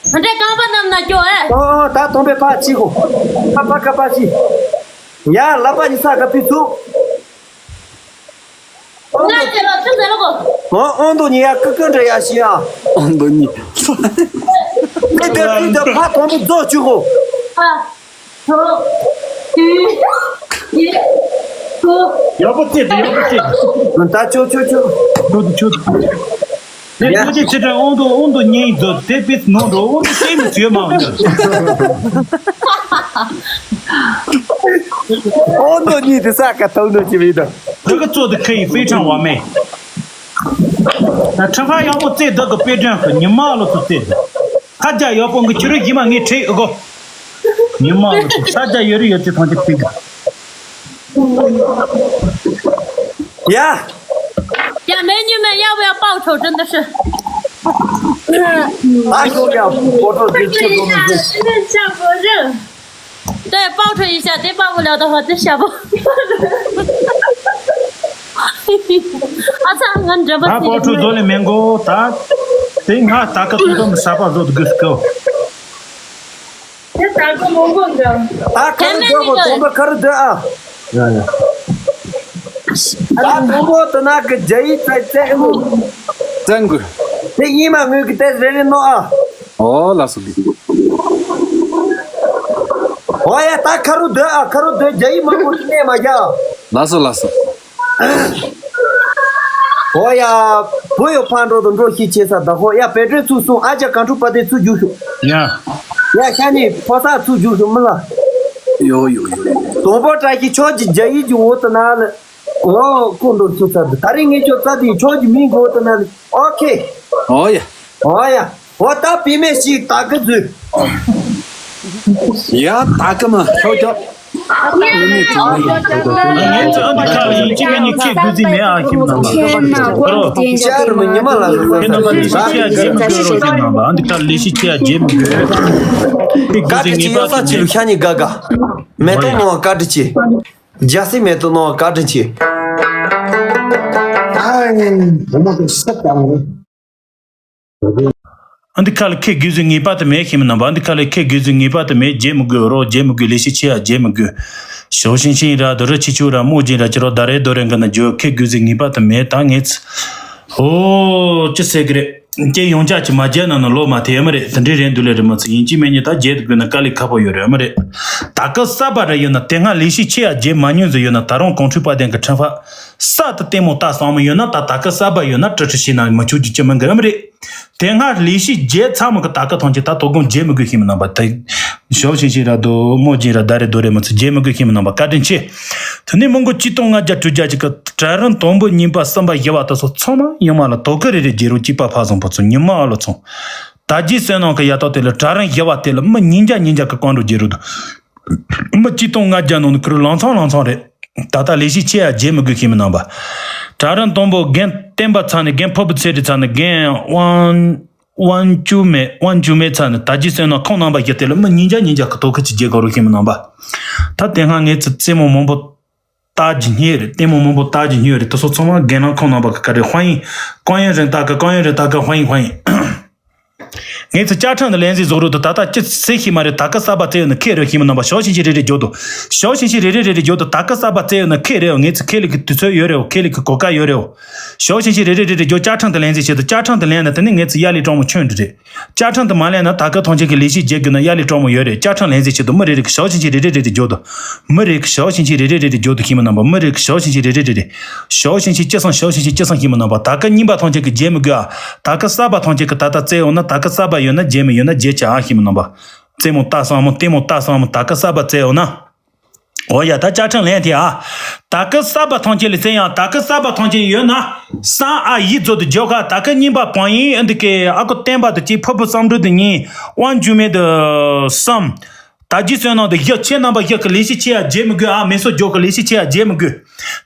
ད་འདྲའི་རྐང་པ་བསྣམས་ན་སྐྱོ་ཨེ། ཨོ་ཨོ་ད་དོམ་པའི་ཕ་ཅི་གོ་ཁ་པ་ཁ་པ་ཅི། ཡ་ལ་པ་ཉི་ས་ག་པི་ཚུགས། ང་ཚེ་ལོ་ཚེ་ཚེ་ལོ་གོ། ཨོ་ཨོང་དོ་ཉི་ཡ་ཀི་ཀི་འདྲ་ཡ་ཤི་ཡ། ཨོང་དོ་ཉི། དེ་དེ་དེ་དེ་ཕ་གོང་མི་རྫོགས་བཅུག་གོ། ཨ། ཐོ། དུ། ཡེ། ཐོ། ཡག་པོ་བརྩེ་དུ་ཡག་པོ་བརྩེ་དུ། ད་ཆོ་ཆོ་ཆོ། ཆོ་དུ་ཆོ་དུ། དེ་ཡ། ཁོ་ཅི་ཆེ་དྲན་དབང་དུ་དབང་དུ་ཉེ་ཡིན་དུ་དེ་པིས་ནོ་འགྲོ་དབང་དུ་ཤེས་མི་ཚུལ་མ་འོང་། དབང་དུ་ཉེ་དུ་ས་ཀ་ཐོང་དུ་ཅི་བི་དུ། 这个做的可以非常完美。那吃饭要不这这个别这样，你骂了是对的。他家要不我去了一万给吃一个，你骂了是他家有的有这方的这个。呀，呀，美女们要不要报仇？真的是，哎呦呀，我这这这这这。 对，报仇一下，再报不了的话，再下播。ཨ་ཚ་ང་འདྲ་པོ་ད་པོ་ཁྲུ་བཟོ་ལེ་མེན་གོ་ད། དེ་ང་ད་ཀ་ཐུག་དམ་ས་པ་བཟོ་དགོས་ཀོ། དེ་ད་ཀ་མོང་གོ་འདྲ། ད་ཁ་རུ་བཟོ་གོ་དོམ་པ་ཁ་རུ་བཟོ་ཨ། ཡ་ཡ། ད་དོམ་པོ་དུ་ན་གི་ཇ་ཡི་ཙེ་ཙེ་ཨེ་གོ། ཙན་གོ། དེ་ཡིན་མ་ངོས་ཀྱི་ཏེ་རེ་རེ་ནོ་ཨ། ཨོ་ལ་སོ་གི། ཨོ་ཡ་ད་ཁ་རུ་སྡོད་ཨ། ཁ་རུ་སྡོད་རྒྱ་ཡིག་མང་པོ་ཞིག་གནས་མ་རྒྱ། ལགས་སོ་ལགས་སོ། ཨོ་ཡ། བུ་ཡོ་ཕ་འགྲོ་དང་འགྲོ་ཤི་ཆེ་ས་ད་ཧོ་ཡ་བེ་ཏྲོའི་ཚུགས་སོང་ཨ་ཅག་གང་འཁྲུག་པ་དེ་ཚུགས་རྒྱུག་ཤོག་ཡ། ཡ་ཤ་ནི་ཕོ་ས་ཚུགས་རྒྱུག་ཤོག་མི་ལ། ཡོ་ཡོ་ཡོ། དོང་པོ་བཀྲ་ཤིས་ཕྱོགས་ཀྱི་རྒྱ་ཡིག་གི་འོག་ཏུ་ན་ལ། ཨོ་ཀོ་འགྲོ་ཚུགས་ཚ་དུ་ད་རིང་ངས་ཁྱོད་རྩ་དེ་ཕྱོགས་ཀྱི་མིང་འོག་ཏུ་ན་ལ། ཨོ་ཁེ། ཨོ་ཡ། ཨོ་ཡ། ཨོ་ད་བི་མེ་ཞིག་ད་གི་འཛུལ། ཡ་ད་གི་མ་ཁྱོད་ཀྱང་། ངས་ཚེ་ཨ་འདི་ཁ་ལ་ཡིན་གཅིག་ག་ཉིད་ཁྱེད་དགོས་ཚིག་མེད་ཨ་ཁྱིམ་ནང་པ། ཁྱེད་རྣམ་པ་ལས་ཤི་ཆེ་ཡ་རྗེས་མི་དགོས་རོགས་ཁྱིམ་ནང་པ། ཨ་འདི་ཁ་ལ་ལས་ཤི་ཆེ་ཡ་རྗེས་མི་དགོས། ཁྱེད་དགོས་ཚིག་ངེས་པ་ཁྱེད་ནས། ཤ་ཉེ་དགའ་དགའ། མེ་ཏོག་ནང་བཀའ་དྲིན་ཆེ། རྒྱ་སེ་མེ་ཏོག་ནང་བཀའ་དྲིན་ཆེ། ཨ་འདི་ཁ་ལ་ཁེ་དགོས་ཟིན་ངེས་པ་དུ་མེད་ཤེས་མི་རྣམ་པ། ཨ་འདི་ཁ་ལ་ཁེ་དགོས་ཟིན་ངེས་པ་དུ་མེད། རྗེས་མི་དགོས་རོགས་རྗེས་མི་དགོས། ལས་ཤི་ཆེ་ཡ་རྗེས་མི་དགོས། ཞའོ་ཤིང་ཤིང་ར་དོ་ར་ཆི་ཆུ་ར་མོ་ཇིན་ར་ཅི་རོ་ད་རེ་དོ་རེ་འགི་ན་འཇོ་ཁེ་དགོས་ཟིན་ངེས་པ་དུ་མེད། ད་ངེས་ཚེ་ཨོ་ཅི་ཟེར་གི་རེད། ཀྱེ་ཡོང་ཅག་ཅི་མ་བརྗེད་ན་ན་ལོ་མ་དེ་ཡ་མ་རེད། དེ་འདྲའི་རེད་འདུག་ལེ་རེད་མ་ཚེ་ཡིན་གཅིག་མིན་གཉིས་ད་བརྗེད་དུ་དགོས་ན་དཀའ་ལས་ཁག་པོ་ཡོད་རེད་ཡ་མ་རེད། ད་ཀ་ས་པ་ར་ཡོད་ན་དེ་སྔ་ལས་ཤི་ཆེ་ཡ་རྗེས་མ་ཉུང་ཟེར་ཡོད་ན་ད་རུང་གོང་ཁྲུས་པ་དན་གི་ཁྲིམས་ཕ། ས་དུ་ལྟད་མོ་ལྟ་སོང་མི་ཡོད་ན་ད་ད་ཀ་ས་པ་ཡོད་ན་ཀྲི་ཀྲི་ཤི་ན་མི་ཆུག་རྒྱུ་ཅི་མི་འགི་ར་མི་རེད། དེ་སྔ་ལས་ཤི་རྗེས་ཚང་མ་གི་ད་ཀ་ཐོང་ཆེ་ད་དོ་དགོང་རྗེས་མི་དགོས་ཤི་མི་ནང་པ་ད། ཞའོ་ཤིང་ཤིང་ར་དོ་མོ་ཇིན་ར་ད་རེ་དོ་རེ་མི་ཚུ་རྗེས་མི་དགོས་ཤི་མི་ནང་པ་བཀའ་དྲིན་ཆེ། དེ་ནས་མི་མགོ་གཅིག་སྟོང་ལྔ་བརྒྱ་དྲུག་བརྒྱ་གཅིག་གི་གྲལ་རིམ་དང་པོ་གཉིས་པ་གསུམ་པ་བཞི་བ་དུ་སོགས་ཚང་མ་ཡང་མ་ལ་དོ་ཁུ་རེ་རེ་རྗེ་རུ་གཅིག་པ་ཕ་བཟང་པོ་ཚོ་ཉི་མ་ཨ་ལོ་ཚོ། ད་རྗེས་བསོད་ནམས་ཀྱི་ཡ་ཏོ་དེ་ལ་གྲལ་རིམ་བཞི་བ་དེ་ལ་མི་ཉིས་བརྒྱ་ཉིས་བརྒྱ་གི་བཀའ་འགྲོ་རྗེ་རུ་དུ། མི་གཅིག་སྟོང་ལྔ་བརྒྱ་ནང་ནས་ཁུར་ལང་ཚང་ལང་ཚང་རེད། ད་ལྟ་ལས་ཤི་ཆེ་ཡ་རྗེས་མི་དགོས་ཤེས་མི་ནང་པ། གྲལ་རིམ་དང་པོ་རྒན་བསྟན་པ་ཚ་ནས་རྒན་ཕུར་བུ་ཚེ་རིང་ཚ་ནས་རྒན་དབང་དབང་ཅུ་མེ་དབང་ཅུ་མེ་ཚ་ནས་ད་རྗེས་བསོད་ནམས་ཁོང་རྣམ་པ་བཞི་དེ་ལ་མི་ཉིས་བརྒྱ་ཉིས་བརྒྱ་གི་དོ་ཁུར་གྱི་རྗེས་དགོས་རུ་ཤེས་མི་ནང་པ། ད་དེ་སྔ་ངས་ཚེ་རྩེད་མོ་མང་པོ་ལྟ་རྒྱུ་སྙེད་རེད། ལྟད་མོ་མང་པོ་ལྟ་རྒྱུ་སྙེད་རེད། དེ་ཚོ་ཚང་མ་རྒན་ལགས་ཁོང་རྣམ་པ་གི་བཀའ་དྲིན་ཧོན་ཡིན། ཀོང་ཡིན་རིན་ཏ་ཀ་ཀོང་ཡིན་རིན་ཏ་ཀ་ཧོན་ཡིན་ཧོན་ཡིན། ངས་ཚེ་བཅའ་ཁྲིམས་དང་ལན་ཟིག་བཟོ་རུ་དུ་ད་ལྟ་ཅི་སེ་ཤི་མ་རེད། ད་ཀ་ས་པ་བཙལ་ཡོད་ན་ཁེ་རེ་ཤི་མི་ནང་པ། ཞའོ་ཤིང་ཤིང་རེ་རེ་རྒྱོ་དུ། ཞའོ་ཤིང་ཤིང་རེ་རེ་རེ་རེ་རྒྱོ་དུ། ད་ཀ་ས་པ་བཙལ་ཡོད་ན་ཁེ་རེ་ཡོད། ངས་ཚེ་ཁེ་ལི་གི་དུས་ཚོད་ཡོད་རེད། ཁེ་ལི་གི་གོ་སྐབས་ཡོད་རེད། ཞའོ་ཤིང་ཤིང་རེ་རེ་རེ་རེ་རྒྱོ་བཅའ་ཁྲིམས་དང་ལན་ཟིག་བྱེད་དུ། བཅའ་ཁྲིམས་དང་ལན་ན་དེ་ནི་ངས་ཚེ་ཡ་ལི་གྲོང་མོ་ཁྱོད་འདི་རེད། བཅའ་ཁྲིམས་དེ་མ་ལེན་ན་ད་ག་ཐོང་ཆེན་གྱི་ལས་གཞི་བརྗེ་དགོས་ན་ཡ་ལི་གྲོགས་མོ་ཡོད་རེད། བཅའ་ཁྲིམས་ལེན་ཟེར་ཆེད་དུ་མི་རེ་རེ་གི་ཞའོ་ཆིན་ཆིན་རེ་རེ་རེ་རེ་འཇོག་དང་། མི་རེ་གི་ཞའོ་ཆིན་ཆིན་རེ་རེ་རེ་རེ་འཇོག་དང་ཤེས་མི་རྣམ་པ། མི་རེ་གི་ཞའོ་ཆིན་ཆིན་རེ་རེ་རེ་རེ། ཞའོ་ཆིན་ཆིན་ཅི་སང་ཞའོ་ཆིན་ཆིན་ཅི་སང་ཤེས་མི་རྣམ་པ། ད་ག་རྙིང་པ་ཐོང་ཆེན་གྱི་བརྗེ་མི་དགོས་ཨ། ད་ག་གསར་པ་ཐོང་ཆེན་གྱི་ད་ལྟ་བཙལ་ཡོང་ན། ད་ག་གསར་པ་ཡོད་ན་བརྗེ་མི་ཡོད་ན་བརྗེ་བྱ་ཨ་ཤེས་མི་རྣམ་པ། རྩེད་མོ་ལྟ་སང་མོ་ལྟད་མོ་ལྟ་སང་མོ་ད་ག་གསར་པ་བཙལ་ཡོང་ན། འོ་ཡ་ད་བཅའ་ཁྲིམས་ལེན་དེ་ཨ། ད་གི་གསར་པ་ཐོང་ཆེན་ལི་ཚེ་ཡང་ད་གི་གསར་པ་ཐོང་ཆེན་ཡོད་ན། སང་ཨ་ཡིག་ཚོ་དུ་འཇོག་ག་ད་གི་རྙིང་པ་བང་ཡིན་ཨ་འདི་གི་ཨ་ཁུ་བསྟན་པ་དུ་གཅིག་ཕུར་བུ་བསམ་འགྲུབ་དུ་གཉིས་དབང་འཇུ་མེད་དུ་གསུམ། ད་རྗེས་བསོད་ནམས་དུ་བཞི། ཁྱེད་རྣམ་པ་བཞི་གི་ལས་གཞི་ཆེ་ཡ་བརྗེ་མི་དགོས་ཨ། མེ་སོ་འཇོག་གི་ལས་གཞི་ཆེ་ཡ་བརྗེ་མི་དགོས།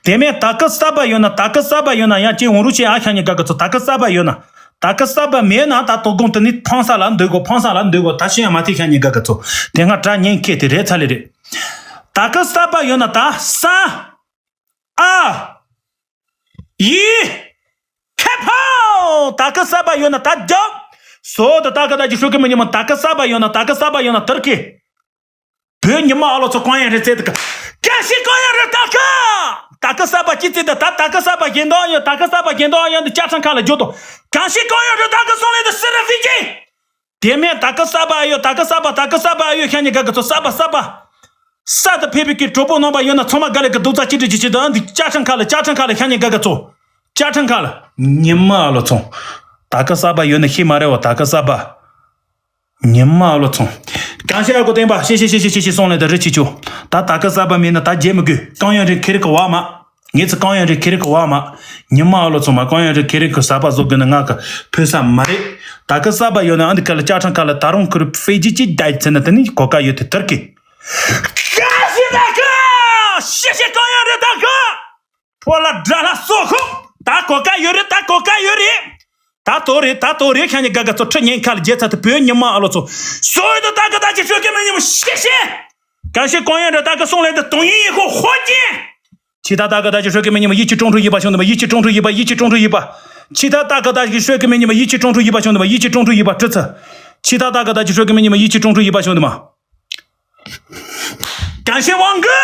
དེ་མིན་ད་གི་གསར་པ་ཡོད་ན་ད་གི་གསར་པ་ཡོད་ན་ཡང་ཅིག་འོང་རུ་ཆེ་ཨ་ཤ་ཉེ་ག་གི་ཚོ་ད་གི་གསར་པ་ཡོད་ན། ད་གི་གསར་པ་མེད་ན་ད་དོ་དགོང་དུ་ནི་ཕང་ས་ལ་འདོད་གོ་ཕང་ས་ལ་འདོད་གོ་ད་ཤི་ཡ་མ་ཐི་ཤ་ཉེ་ག་གི་ཚོ་དེ་སྔ་དྲ་ཉེན་ཁེ་དེ་རེད་ཚ་ལེ་རེད། ད་གི་གསར་པ་ཡོད་ན་ད་ས། ཨ། ཡི། ཁེ་ཕའོ། ད་གི་གསར་པ་ཡོད་ན་ད་རྒྱབ། སོ་ད་ད་གི་ད་ཅི་ཤོད་གི་མི་ཉི་མ་ད་གི་གསར་པ་ཡོད་ན་ད་གི་གསར་པ་ཡོད་ན་དར་གི། བོད་ཉི་མ་ཨ་ལོ་ཚོ་གང་ཡང་རེད་ཚེ་ད་གི། གང་ཞིག་གང་ཡང་རེད་ད་གི། ད་གི་གསར་པ་ཅི་ཚེ་ད་ད་ད་གི་གསར་པ་གཞན་དོན་ཡོད། ད་གི་གསར་པ་གཞན་དོན་ཡོད་འདི་ཅག་ཚང་ཁ་ལ་འཇོག་དོ། གང་ཞིག་གང་ཡང་རེད་ད་གི་སོང་ལེ་ད་སི་ར་ཕི་ཅི། དེ་མིན་ད་ག་གསར་པ་ཨ་ཡོད། ད་ག་གསར་པ། ད་ག་གསར་པ་ཨ་ཡོད། ཤ་ཉེ་དགའ་གི་ཚོ། གསར་པ་གསར་པ། གསར་དུ་ཕེབས་པའི་གི་གྲོགས་པོ་རྣམ་པ་ཡོད་ན་ཚང་མ་དགའ་ལས་གི་རྡོག་རྩ་གཅིག་སྒྲིལ་གྱི་ཆེད་དུ་ཨ་འདི་ཅ་ཆང་ཁ་ལ། ཅ་ཆང་ཁ་ལ། ཤ་ཉེ་དགའ་གི་ཚོ། ཅ་ཆང་ཁ་ལ། ཉི་མ་ཨ་ལོ་ཚོང་། ད་ག་གསར་པ་ཡོད་ན་ཤེས་མ་རེད་བ། ད་ག་གསར་པ། ཉི་མ་ཨ་ལོ་ཚོང་། གང་ཤེས་ཨ་ཁུ་བསྟན་པ། ཤེས་ཤེས་ཤེས་ཤེས་ཤེས་ཤེས་སོང་ལས་ད་རི་ཆི་ཆུ། ད་ད་ག་གསར་པ་མིན་ན་ད་རྗེས་མི་དགོས། གང་ཡང་རེད་ཁེ་རི་ཁི་བ་མ། ངེད་ཚོ་གང་ཡང་རེད་ཁེ་རི་ཁི་བ་མ། ཉི་མ་ཨ་ལོ་ཚོང་མ། གང་ཡང་རེད་ཁེ་རི་ཁི་གསར་པ་བཟོ་དགོས་ན་ང་གི་ཕོད་ས་མ་རེད། ད་ག་གསར་པ་ཡོད་ན་ཨ་འདི་ཁ་ལ་ཅ་ཆང་ཁ་ལ་ད་རུང་ཁུ་རུ་ཕེ་ཇི་ཅི་ད་ཚེ་ན་ད་ནི་གོ་ཀ་ཡོད་དེ་དར་གི། གང་ཤེས་ད་ག་ཤེས་ཤེས་གང་ཡང་རེད་ད་ག་ཕོ་ལ་དགྲ་ལ་སོགས་ཤོག་ད་གོ་ཀ་ཡོད་རེད། ད་གོ་ཀ་ཡོད་རེད། ད་དོ་རེད། ད་དོ་རེད། ཤ་ཉེ་དགའ་གི་ཚོ། ཁྲི་ཉན་ཁ་ལ་རྒྱལ་ཚ་དུ་བོད་ཉི་མ་ཨ་ལོ་ཚོ། སོ་ཡོད་དོ་ད་ག་ད་ཅི་ཤོད་གི་མི་ཉི་མ་ཤེས་ཤེས། གང་ཤེས་གང་ཡང་རེད། ད་ག་སོང་ལས་ད་དོན་ཡིན་ཡིན་ཁོ་ཧོ་ཅན། ཆི་ད་ད་ག་ད་ཅི་ཤོད་གི་མི་ཉི་མ་ཡིད་ཀྱི་ཀྲུང་ཀྲུང་ཡིད་པ་བྱུང་དུ་མ། ཡིད་ཀྱི་ཀྲུང་ཀྲུང་ཡིད་པ། ཡིད་ཀྱི་ཀྲུང་ཀྲུང་ཡིད་པ། ཆི་ད་ད་ག་ད་ཅི་ཤོད་གི་མི་ཉི་མ་ཡིད་ཀྱི་ཀྲུང་ཀྲུང་ཡིད་པ་བྱུང་དུ་མ། ཡིད་ཀྱི་ཀྲུང་ཀྲུང་ཡིད་པ་ཀྲི་ཚ། ཆི་ད་ད་ག་ད་ཅི་ཤོད་གི་མི་ཉི་མ་ཡིད་ཀྱི་ཀྲུང་ཀྲུང་ཡིད་པ་བྱུང་དུ་མ། གང་ཤེས་དབང་གི།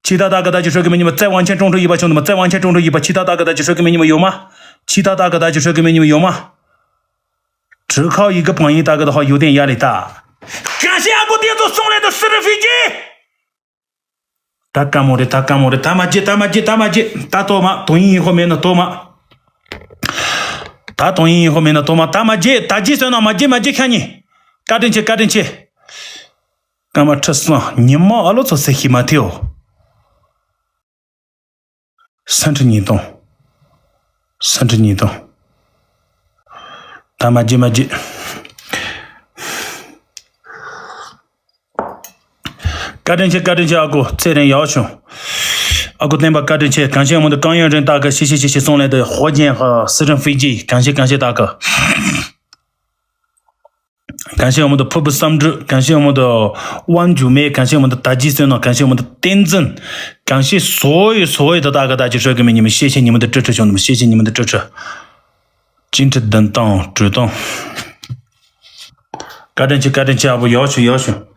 ཆི་ད་ད་ག་ད་ཅི་ཤོད་གི་མི་ཉི་མ་ཙེ་ཝང་ཆེན་ཀྲུང་ཀྲུང་ཡིད་པ་བྱུང་དུ་མ། ཙེ་ཝང་ཆེན་ཀྲུང་ཀྲུང་ཡིད་པ། ཆི་ད་ད་ག་ད་ཅི་ཤོད་གི་མི་ཉི་མ་ཡོད་མ། ཆི་ད་ད་ག་ད་ཅི་ཤོད་གི་མི་ཉི་མ་ཡོད་མ། གྲི་ཁའོ་ཡི་གི་བང་ཡིན་ད་ག་ད་ཧོ་ཡུ་ཏན་ཡ་ལི་ད། གང་ཤེས་ཨ་ཁུ་དེ་ཚོ་སོང་ལས་ད་སི་རི་ཕི་ཅི། ད་དཀའ་མོ་རེད། ད་དཀའ་མོ་རེད། ད་མ་བརྗེད། ད་མ་བརྗེད། ད་མ་བརྗེད། ད་ལྟོ་མ་དོན་ཡིན་ཡིན་ཁོ་མེད་ན་ལྟོ་མ། ད་དོན་ཡིན་ཡིན་ཁོ་མེད་ན་ལྟོ་མ། ད་མ་བརྗེད། ད་རྗེས་སོན་ན་མ་བརྗེད། མ་བརྗེད་ཁ་ཉིན། བཀའ་དྲིན་ཆེ། བཀའ་དྲིན་ཆེ། སྐར་མ་ཁྲི་སོང་། ཉི་མ་ཨ་ལོ་ཚོ་ཟེར་ཤི་མ་ཐེའོ། སེན་ཁྲི་ཉིས་སྟོང་། སེན་ཁྲི་ཉིས་སྟོང་། ད་མ་བརྗེད། མ་བརྗེད། བཀའ་དྲིན་ཆེ། བཀའ་དྲིན་ཆེ། ཨ་ཁུ་ཚེ་རིང་ཡག་བྱུང་། ཨ་ཁུ་བསྟན་པ་བཀའ་དྲིན་ཆེ། གང་ཤེས་མོ་འདི་གང་ཡོད་རིན་ད་ག་ཤི་ཤི་ཤི་ཤི་སོང་ལས་འདི་ཧོ་རྒྱན་ཧ་སི་རིན་ཧྥི་ཇི་གང་ཤེས་གང་ཤེས་ད་ག་གང་ཤེས་མོ་འདི་ཕུར་བུ་བསམ་འགྲུབ། གང་ཤེས་མོ་འདི་དབང་འཇུག་མེད། གང་ཤེས་མོ་འདི་དར་རྒྱས་བསོད་ནམས། གང་ཤེས་མོ་འདི་བསྟན་འཛིན། གང་ཤེས་སོ་ཡོད་སོ་ཡོད་ད་ད་ག་ད་ཅི་ཧྲོད་གི་མི་ཉི་མ་ཤེས་ཤེས་ཉི་མོ་འདི་ཀྲི་ཀྲི་བྱུང་འདི་མ་ཤེས་ཤེས་ཉི་མོ་འདི་ཀྲི་ཀྲི། ཅིན་ཁྲི་བདུན་སྟོང་དྲུག་སྟོང་། བཀའ་དྲིན་ཆེ། བཀའ་དྲིན་ཆེ། ཨ་བོ་ཡག་བྱུང་། ཡག་བྱུང་།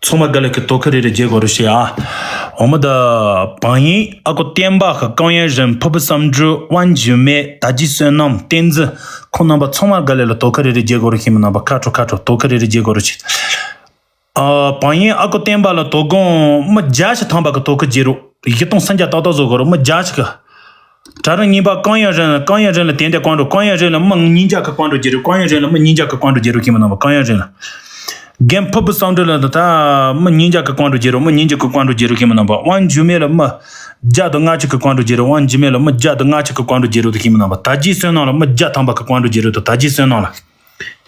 ཚང་མ་དགའ་ལས་ཀྱི་དོ་ཁུར་རེ་རེ་བྱེད་དགོས་རུ་ཤེས་ཨ། འོ་མ་ད། བང་ཡིན་ཨ་ཁུ་བསྟན་པ་ཁ་རྐང་ཡན་རིན་ཕུར་བུ་བསམ་འགྲུབ་དབང་འཇུག་མེད་དར་རྒྱས་བསོད་ནམས་བསྟན་འཛིན་ཁོང་རྣམ་པ་ཚང་མ་དགའ་ལས་ལ་དོ་ཁུར་རེ་རེ་བྱེད་དགོས་རུ་ཤེས་མི་རྣམ་པ་ཁ་ཁྲོ་ཁ་ཁྲོ་དོ་ཁུར་རེ་རེ་བྱེད་དགོས་རུ་ཤེས། ཨ། བང་ཡིན་ཨ་ཁུ་བསྟན་པ་ལ་དོ་དགོང་མི་བརྒྱ་ཞིག་ཐམ་པ་གི་དོ་ཁུར་བྱེད་རོགས། བཞི་སྟོང་སུམ་བརྒྱ་ཏག་ཏག་བཟོ་དགོས་རོགས། མི་བརྒྱ་ཞིག་གི། གྲྭ་རིན་གཉིས་པ་རྐང་ཡན་རིན་ལ། རྐང་ཡན་རིན་ལ་དེ་འདྲ་བཀང་འགྲོ། རྐང་ཡན་རིན་ལ་མི་ཉིས་བརྒྱ་གི་བཀང་འགྲོ་བྱེད་རོགས། རྐང་ཡན་རིན་ལ་མི་ཉིས་བརྒྱ་གི་བཀང་འགྲོ་བྱེད་རོགས་ཤེས་མི་རྣམ་པ་རྐང་ཡན་རིན་ལ། རྒན་ཕུར་བུ་བསམ་འགྲུབ་ལ་ད་མི་ཉིས་བརྒྱ་གི་བཀང་འགྲོ་བྱེད་རོགས། མི་ཉིས་བརྒྱ་གི་བཀང་འགྲོ་བྱེད་རོགས་ཤེས་མི་རྣམ་པ། དབང་འཇུག་མེད་ལ་མི་བརྒྱ་དང་ལྔ་བཅུ་གི་བཀང་འགྲོ་བྱེད་རོགས། དབང་འཇུག་མེད་ལ་མི་བརྒྱ་དང་ལྔ་བཅུ་གི་བཀང་འགྲོ་བྱེད་རོགས་ཤེས་མི་རྣམ་པ། དར་རྒྱས་བསོད་ནམས་ལ་མི་བརྒྱ་ཐམ་པ་གི་བཀང་འགྲོ་བྱེད་རོགས། དར་རྒྱས་བསོད་ནམས་ལ།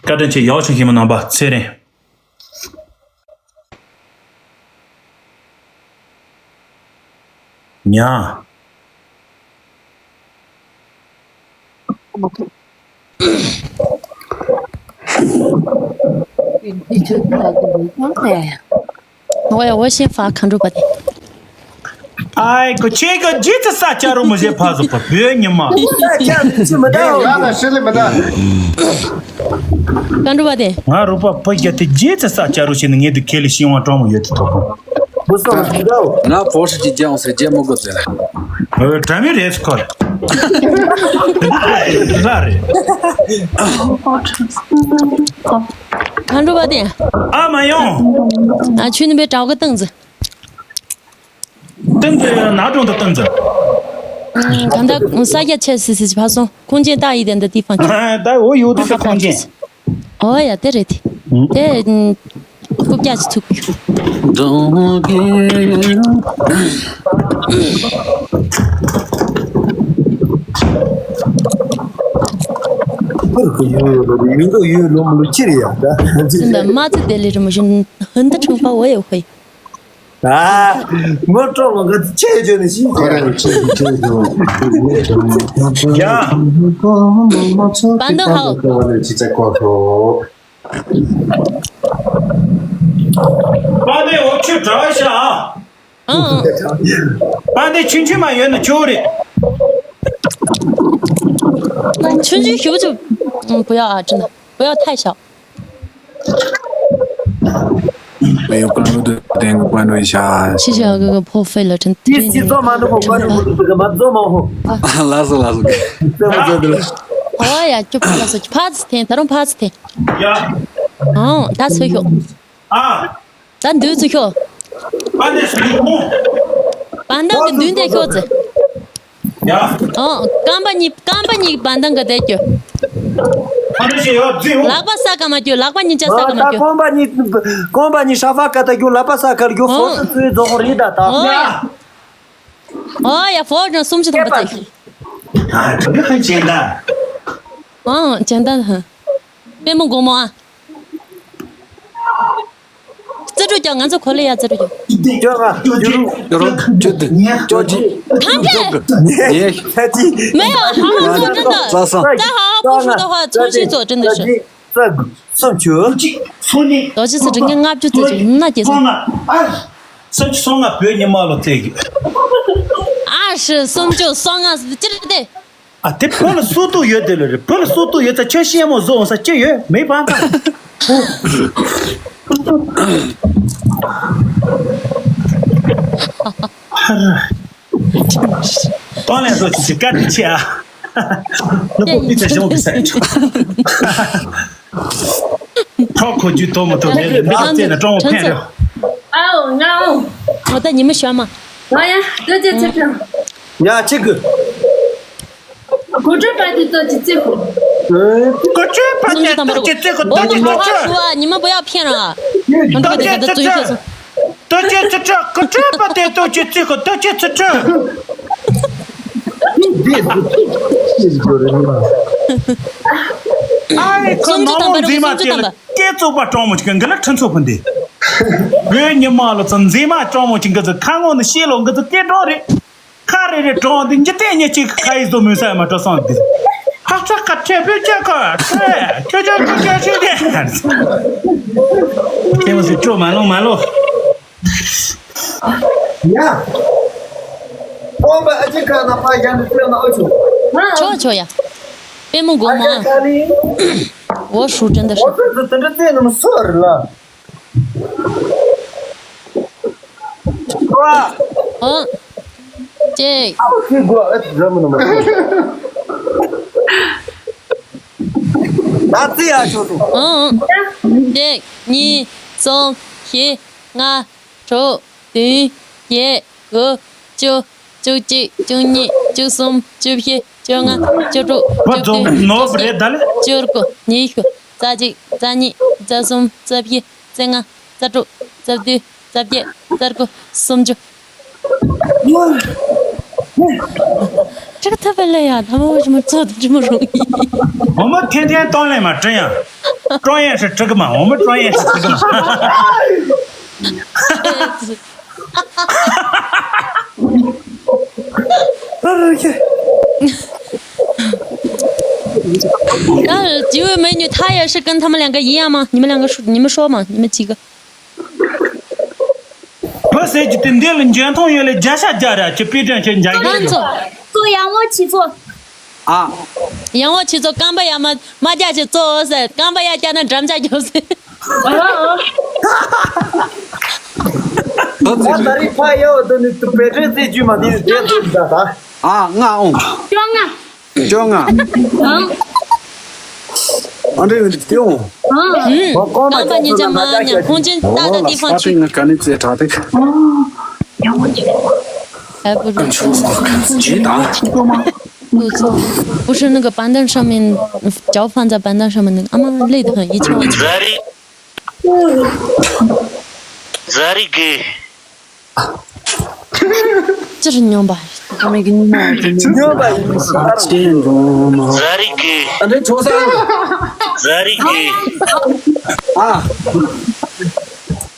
བཀའ་དྲིན་ཆེ། ཡག་བྱུང་ཤེས་མི་རྣམ་པ་ཚེ་རིང་། ཉ། ངོ་ཡ་འོ་ཤེས་ཧྥ་མཁའ་འགྲོ་པ་དེ། ཨའི་ཁོ་ཁྱེད་ཀྱི་རྗེས་ཚ་ས་ཆ་རུ་མི་བཞེས་ཕ་ཟོ་པ་བོད་ཉི་མ། ས་ཆ་རུ་ཅི་མི་འདྲ་བ། ང་ལ་ཧྲི་ལི་མི་འདྲ། མཁའ་འགྲོ་པ་དེ། ང་རུ་པ་ཕ་རྒྱ་དེ་རྗེས་ཚ་ས་ཆ་རུ་ཞིག་ནི་ངེད་དུ་ཁེ་ལི་ཤིང་བ་གྲོང་མོ་ཡོད་དུ་ཐོག་པོ། བུ་སོ་མི་འདྲ་བ། ང་ཕོ་ཧྲི་ཅི་ཅང་སེ་རྗེས་མོ་གོ་ཟེར། ཨོ་དྲ་མི་རེད་ཁོ་ལ། ར་རེད། མཁའ་འགྲོ་པ་དེ། ཨ་མ་ཡོང་། ཨ་ཆུ་ནི་པའི་བྲག་གི་སྟེང་ཟེར། ཏན་ཏན་ན་གྲོང་དུ་ཏན་ཏན། གང་ལྟར་ས་རྒྱ་ཆེ་སི་སི་ཕ་སོང་ཁོང་ཅན་ཏ་ཡི་དེ་འདི་ཏི་ཕང་ཅན། ད་འོ་ཡོད་དུ་ཁོང་ཅན། ཨོ་ཡ་དེ་རེད་དེ། དེ་རྐུབ་བཀྱག་ཅིག་ཚུགས། ཡུལ་ལོ་ཡུལ་ལོ་ཡུལ་ལོ་མི་ལོ་ཅི་རེད་ཡ་ད། ཙི་འདི་མ་ཙི་དེ་ལི་རི་མོ་བཞིན་ཧིན་དུ་ཁྲང་པ་འོ་ཡ་ཧོ་ཡ། ཨ། ངོ་སྤྲོ་བ་ག་ཚོད་ཆེ་བྱོས་ནས་ཤིང་ཁོ་རང་ཆེ་ཆེ་བྱོས། ཡ། པ་འདི་ཧའོ། པ་འདི་འོ་ཆུ་གྲྭ་བ་ཤ་ཨ། ཨང་། པ་འདི་ཆུན་ཆུན་མ་ཡོད་ན་ཆོ་རེད། ཆུན་ཆུན་ཞུ་ཆུ། 不要啊，真的不要太小。 没有关注的点个关注一下。谢谢啊，哥哥破费了，真的。你去做嘛，那我关注不住这个嘛，做嘛吼。啊，拉死拉死。这么做的了。好啊呀，就不要说，怕死天，他都怕死天。呀。ཨང་། ད་ཚུར་ཤོག་ཨ། ད་མདུན་ཚུར་ཤོག་པ་ནས་སུ་ཡོང་། བ་དང་གི་མདུན་དེ་ཤོག་ཙེ། ཡ། ཨང་། རྐང་པ་གཉིས། རྐང་པ་གཉིས་བ་དང་གི་དེ་རྒྱུ། ཨ་ནི་ཞེས་ཡོད་ཙི་ཡོད། ལག་པ་ས་ཀ་མ་རྒྱུ། ལག་པ་གཉིས་ཆ་ས་ཀ་མ་ད་རྒྱུ། རྐང་པ་གཉིས། རྐང་པ་གཉིས་ཧྲ་ཧྥ་ཀ་ད་རྒྱུ། ལག་པ་ས་ཀ་རྒྱུ། ཧོ། ཧོ་ཙི་ཙི་རྫོགས་ཧོ་རི་ད་ད། ཨོ་ཡ། ཨོ་ཡ། ཧྥོ་ཀྲང་སུམ་ཅུ་ཐམ་པ་ཙེ། ཨ། དེ་འདྲ་ཧ་ཅན་ད། ཨང་། ཅན་ད་ཧ། པད་མ་དགོང་མོ་ཨ། རྩེ་དྲུག་ཀྱང་ང་ཚོ་གོ་ལེ་ཡ་རྩེ་དྲུག་ཀྱང་། ཅོ་ལྔ། ཅོ་དྲུག་ཅོ་དྲུག་ཅོ་བདུན། ཅོ་བརྒྱད། ཐམས་ཅད། ཉེ། ཁ་ཅིག་མེ་ཡ་ཧ་ཧ་ཙོ་ཅི་ད། ཙ་ས། ད་ཧ་ཧ་ཁོ་ཤུ་ད་ཧ་ཚོ་ཤི་ཙོ་ཅི་འདི་ཤི། ཙ་སུམ་ཅུ། རྡོ་རྗེ་ཚེ་བརྟན་ལྔ་བཅུ་རྩ་གཅིག་སྣ་བརྒྱད་སོང་། སུམ་ཅུ་སོང་ང་བོད་ཉི་མ་ལོ་ཙེ་གི། ཨ་ཧྲི། སུམ་ཅུ་སོང་ང་ཅི་རེད་དེ། ཨ། དེ་བོད་ལ་སུ་གཏུག་ཡོད་དེ་ལ་རེད། བོད་ལ་སུ་གཏུག་ཡོད་ཙང་ཁྱོད་ཤེས་མོ་བཟོ་འོང་ས་ཅི་ཡོད་མེད་པ་ད། ཧ་ར། གཏོང་ལེན་བཟོ་ཅི་ཅི་བཀའ་དྲིན་ཆེ་ཨ། ལུ་པོ་པི་ཚ་ཞོག་གི་ས་ཁྲོ་ཁོ་རྒྱུ་དོ་མོ་དོ་མེད་ལ་མི་ལ་བཙས་ན་ཀྲོང་ཕན་རེད། ཨའོ་ང་ཨོ། ཨོ་ད་ཉི་མ་ཤོར་མ། ང་ཡ་དོ་ཅི་ཚེ་ཁྲ། ཡ་ཆི་གི། གོ་ཁྲོ་པ་དེ་ཏོ་ཅི་ཙི་ཁོ། གོ་ཁྲོ་པ་དེ་ཏོ་ཅི་ཙི་ཁོ་ཏོ་ཅི་ཙི་ཁྲོ། ཉི་མ་བོ་ཡག་ཕན་ར། ཏོ་ཅི་ཙི་ཁྲོ། ཏོ་ཅི་ཙི་ཁྲོ། གོ་ཁྲོ་པ་དེ་ཏོ་ཅི་ཙི་ཁོ་ཏོ་ཅི་ཙི་ཁྲོ། ཨའི་ཁོ་ནོ་མོ་མཛེས་མ་དེ་ལ་སྐད་བཙོག་པ་སྤྲང་མོ་ཅིག་གི་ལ་ཁྲི་ཚོ་ཕུན་དེ། བོད་ཉི་མ་ལོ་ཚོ་མཛེས་མ་སྤྲང་མོ་ཅིག་གི་ཚོ་ཁ་ངོ་ནས་ཤེས་ལོ་གི་ཚོ་སྐད་གྲོགས་རེད། ཁ་རེ་རེ་གྲོང་འདི་འཇིག་རྟེན་ཉེ་གཅིག་ཁ་ཡི་བཟོ་མུན་ས་མ་འགྲོ་སོང་འདི། ཧ་ཧྲ་ཁ་ཁྲེ་ཕུ་ཁྱེད་ཁ་ཁྲེ་ཁྱོད་ཁྱོད་ཁྱོད་ཁྱོད་ཁྱོད་ཁྱོད། ཁྱེད་མ་སི་ཁྲོ་མ་ལོ་མ་ལོ། ཡ། ཨོ་བ་ཨ་ཅེ་ཁ་ན་ཕ་ཡང་ཁྲོ་ན་ཨོ་ཆུ། ཆོ་ཆོ་ཡ། པད་མོ་དགོང་མོ་ཨ། ཁ་ནི། འོ་ཧྲུ་ཅན་ད་ཧྲུ། ཨོ་ཚོ་ཚོ་དེ་འདྲ་རྩེ་ནམ་སོ་ར་ལ། ཨོ། ཅེ། ཨོ་ཚེ་གོ་ཨ་ཙི་ཛ་མ་ན་མ། ད་ཙི་ཡ་ཆོ་ཏུ། ཨོ། ཅེ། གཉིས། གསུམ། བཞི། ལྔ། དྲུག་བདུན། བརྒྱད། དགུ། བཅུ། བཅུ་གཅིག་བཅུ་གཉིས། བཅུ་གསུམ། བཅུ་བཞི། བཅོ་ལྔ། བཅུ་དྲུག་བཅུ་བདུན། བཅུ་གསུམ། བཅུ་བཞི། རྩ་གཅིག་རྩ་གཉིས། རྩ་གསུམ། རྩ་བཞི། རྩ་གསུམ། རྩ་བཞི། རྩ་ལྔ། རྩ་དྲུག་རྩ་བདུན། རྩ་བརྒྱད། རྩ་དགུ། སུམ་ཅུ། ཁྲག་ཐབས་ལ་ཡ་ཐ་མ་བ་ཞིག་མ་ཚོད་དུ་ཅི་མ་རུང་ཡིན། འོ་མ་ཐེན་ཐེན་གཏོང་ལེན་མ་དྲན་ཡ། ཀྲོང་ཡན་ཧྲི་ཁྲི་གི་མ་འོ་མ་ཀྲོང་ཡན་ཧྲི་ཁྲི་གི་མ། ད་ཇིའུ་མེ་ཉུ་ཐ་ཡ་ཧྲི་ཀན་ཐ་མ་ལན་ག་ཡི་ཡ་མ་ཉི་མ་ལན་ག་ཧྲུ་ཉི་མ་ཧྲོ་མ་ཉི་མ་ཅི་ག་བུ་ཟེར་གྱི་དེ་འདི་ལ་འཇོན་ཐང་ཡོད་ལ་བརྒྱ་ཆ་བརྒྱ་ར་ཁྱེད་པི་ཀྲན་ཁྱེད་འཇའ་གི་ང་ཚོ། ཚོ་ཡང་བོ་ཆི་ཚོ། ཨ། ཡང་བོ་ཆི་ཚོ་རྐང་པ་ཡ་མ་མ་རྒྱ་ཆི་ཚོ་ཟེར་རྐང་པ་ཡ་རྒྱ་ན་འགྲམ་ལྕག་རྒྱོབ་ཟེར། ད་ད་རིང་ཕ་ཡ་བ་དོ་ནི་དུ་པེ་ཀྲན་རྩེ་རྒྱུ་མ་དེ་ནི་དེ་ཚོ་ད་ད། ཨ་ང་ཨོང་། ཅོ་ང་། བཅོ་ལྔ། ཨང་། ཨ་འདྲེ་ཡོད་འདི་ཡོང་། ཨང་། རྐང་པ་གཉིས་ཀྱང་མ་ཉམས་ཁོང་ཅན་ཏག་ཏག་ཏི་ཕང་ཆུ། ང་ག་ནི་ཙེ་དྲག་ཏེ། ཨ་བུ་རུ་ཆུ་མ་ག་ཅི་དང་། བུ་ཧྲི་ནི་གི་བན་དན་ཧྲ་མིན། ཅའོ་ཧྥང་ཛ་བན་དན་ཧྲ་མིན་ཨ་མ་ལེ་དང་ཡི་ཆོ། ཟ་རི། ཟ་རི་གི། སྤྱིར་སྨྱོན་པ། ཁ་མིག་གི་སྨྱོན་པ་ཡིན་ཟེར། ཟ་རི་གི། ཨ་འདྲེ་ཆོག་ས། ཟ་རི་གི། ཨ།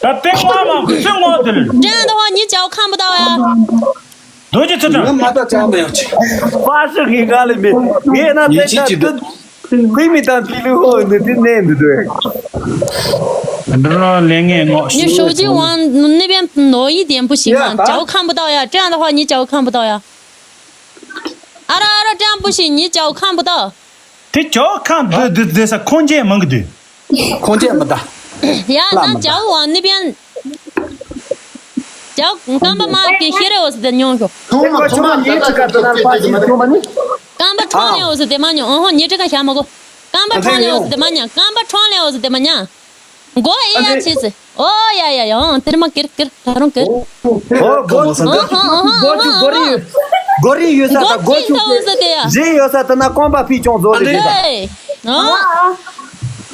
ད་ལྟའི་ངོ་མ་ཚེ་ངོ་དེར། ཀྲན་ཏོ་ཧོ་ཉི་ཅའོ་看不到呀། རྡོ་རྗེ་ཚེ་ཁྲ། ང་མ་ད་ཅང་མེད་ཡོད་ཅི། པ་སི་གི་ག་ལེ་མེད། ངས་ན་ཡིན་ཅི་ཅི་འདུག་ཁུལ་མི་དང་ཕི་ལུ་ཧོ་ནི་དེ་ནས་འདུག་དོ། འདི་རང་ལས་ངན་ངོ་། 你手机往那边挪一点不行吗？脚看不到呀，这样的话你脚看不到呀。啊啦啊啦，这样不行，你脚看不到。དེ་ཇོ་ཁང་དུ་དུ་དེ་ས་ཁོང་ཅན་མང་གི་དུ། ཁོང་ཅན་མི་ད། ཡ་ན་ཇའོ་ཝང་ནི་པན། ཇའོ་རྐང་པ་མ་གི་ཤེ་རེ་འོ་སི་དེ་ཉོང་ཤོ། ཐུང་མ་ཐུང་མ་ཉེ་ཅི་ཀ་དུ་ན་པ་ཞིག་ཐུང་མ་ནི། རྐང་པ་ཁྲོང་ལེ་འོ་སི་དེ་མ་ཉོང་། ཨོ་ཧོ་ཉེ་ཅི་ཀ་ཤ་མ་གོ། རྐང་པ་ཁྲོང་ལེ་འོ་སི་དེ་མ་ཉ། རྐང་པ་ཁྲོང་ལེ་འོ་སི་དེ་མ་ཉ། མགོ་ཨེ་ཡ་ཆེ་ཟེ། ཨོ་ཡ་ཡ་ཡ། ཨང་། དེར་མ་ཀིར་ཀིར། ད་རུང་ཀིར། ཨོ་མགོ་ཆུ་མགོ་ཆུ་མགོ་རིལ་ཡོད་ས་དང་མགོ་ཆུ་རིལ་ཡོད་ས་དེ་ན་རྐང་པ་ཕི་ཅུང་རྫོགས་རེད་དེ་དང་། ཨེ།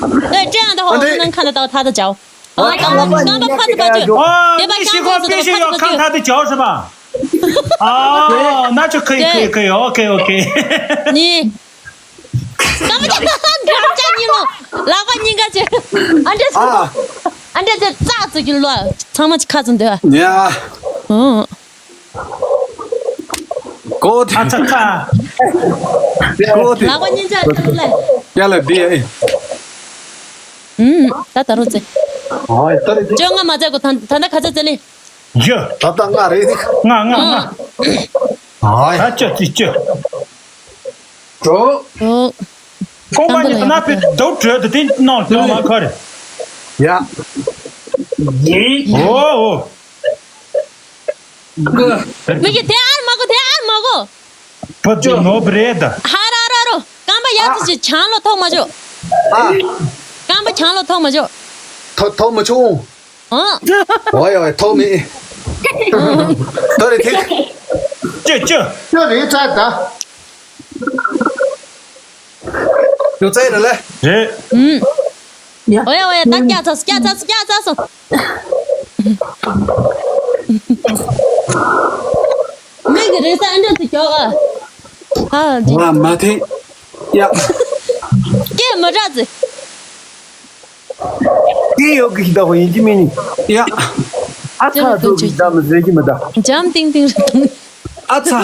ཨང་། ཨེ་ཅང་ད་ཧོ་ནང་ཁ་ན་ད་ཐ་ད་ཅའོ། ཨ། རྐང་པ་རྐང་པ་ཕར་ཚུར་ཕར་ཚུར། ཨོ། དེ་པ་ཤི་ཁོ་པེ་ཤི་ཡོ་ཁང་ཐ་དེ་ཅའོ་ཧྲི་པ། ཨ། ན་ཆོ་ཁེ་ཁེ་ཁེ། ཨོ་ཁེ་ཨོ་ཁེ། ནི། རྐང་པ་འགྲམ་ལྕག་གཉིས་ལོ། ལག་པ་གཉིས་ཀ་ཅེ། ཨ་འདྲ་ཨ། ཨ་འདྲ་ཅེ་ཙག་ཙིག་གི་ལོ། ཚང་མ་ཅི་ཁ་ཙམ་འདོད། ཡ། ཨོ། གོ་ཐི། ཨ་ཚ་ཁ། གོ་ཐི། ལག་པ་གཉིས་ཆ་ལ། ཡ་ལ་བི་ཨེ། ཨུམ། ད་ད་རུང་ཙེ། ཨ་ཡ་ད་རེད། བཅོ་ལྔ་མ་ཚད་གོ། ད་ད་ལྟ་ག་ཚད་ཙེ་ལེ། ཡ། ད་ལྟ་ལྔ་རེད། ལྔ་ལྔ་ལྔ། ཨ་ཡ། ད་བཅུ་ཙི་བཅུ། འགྲོ། འགྲོ། ཀོང་པ་ཉི་ད་ན་པི་དོ་བྲོས་ཏེ་དེ་ནང་ལ་མ་ཁ་རེད། ཡ། ཡིན། ཨོ་ཨོ། མི་གི་དེ་ཨར་མ་གོ། དེ་ཨར་མ་གོ། བུ་དེ་ནོ་བྲེད། ཧ་ར་ར་རོ། རྐང་པ་ཡར་ཙི་ཅིག་ཆང་ལོ་ཐོག་མ་ཆོག་ཨ། རྐང་པ་ཆང་ལོ་ཐོག་མ་ཆོག་ཐོག་ཐོག་མ་ཆོག་ཨ། ཝའི་ཝའི་ཐོག་མེད། ད་རེ་ཐིག་ཅི་ཅི། ཅི་རེད་ཚ་ད། ཡོད་ཚད་རེད་ལེ། རེད། ཨུམ། ཡ། ཨོ་ཡ་ཨོ་ཡ། ད་སྐྱ་ཚ་སོང་། སྐྱ་ཚ་སོང་། སྐྱ་ཚ་སོང་། མིག་གི་རེ་ས་ཨ་འདྲ་ཚོ་ཀྱོག་ཨ། ཨ་འདི། ང་མ་ཐེ། ཡ། སྐད་མི་འདྲ་ཚེ། སྐད་ཡོད་གི་ཞིག་ད་ཧོ་ཡིན་གྱི་མིན་ནི། ཡ། ཨ་ཚ་ཚོ་གི་ད་མི་ཟེར་གྱི་མི་ད། འཇམ་ཏིང་ཏིང་རེད་དང་། ཨ་ཚ།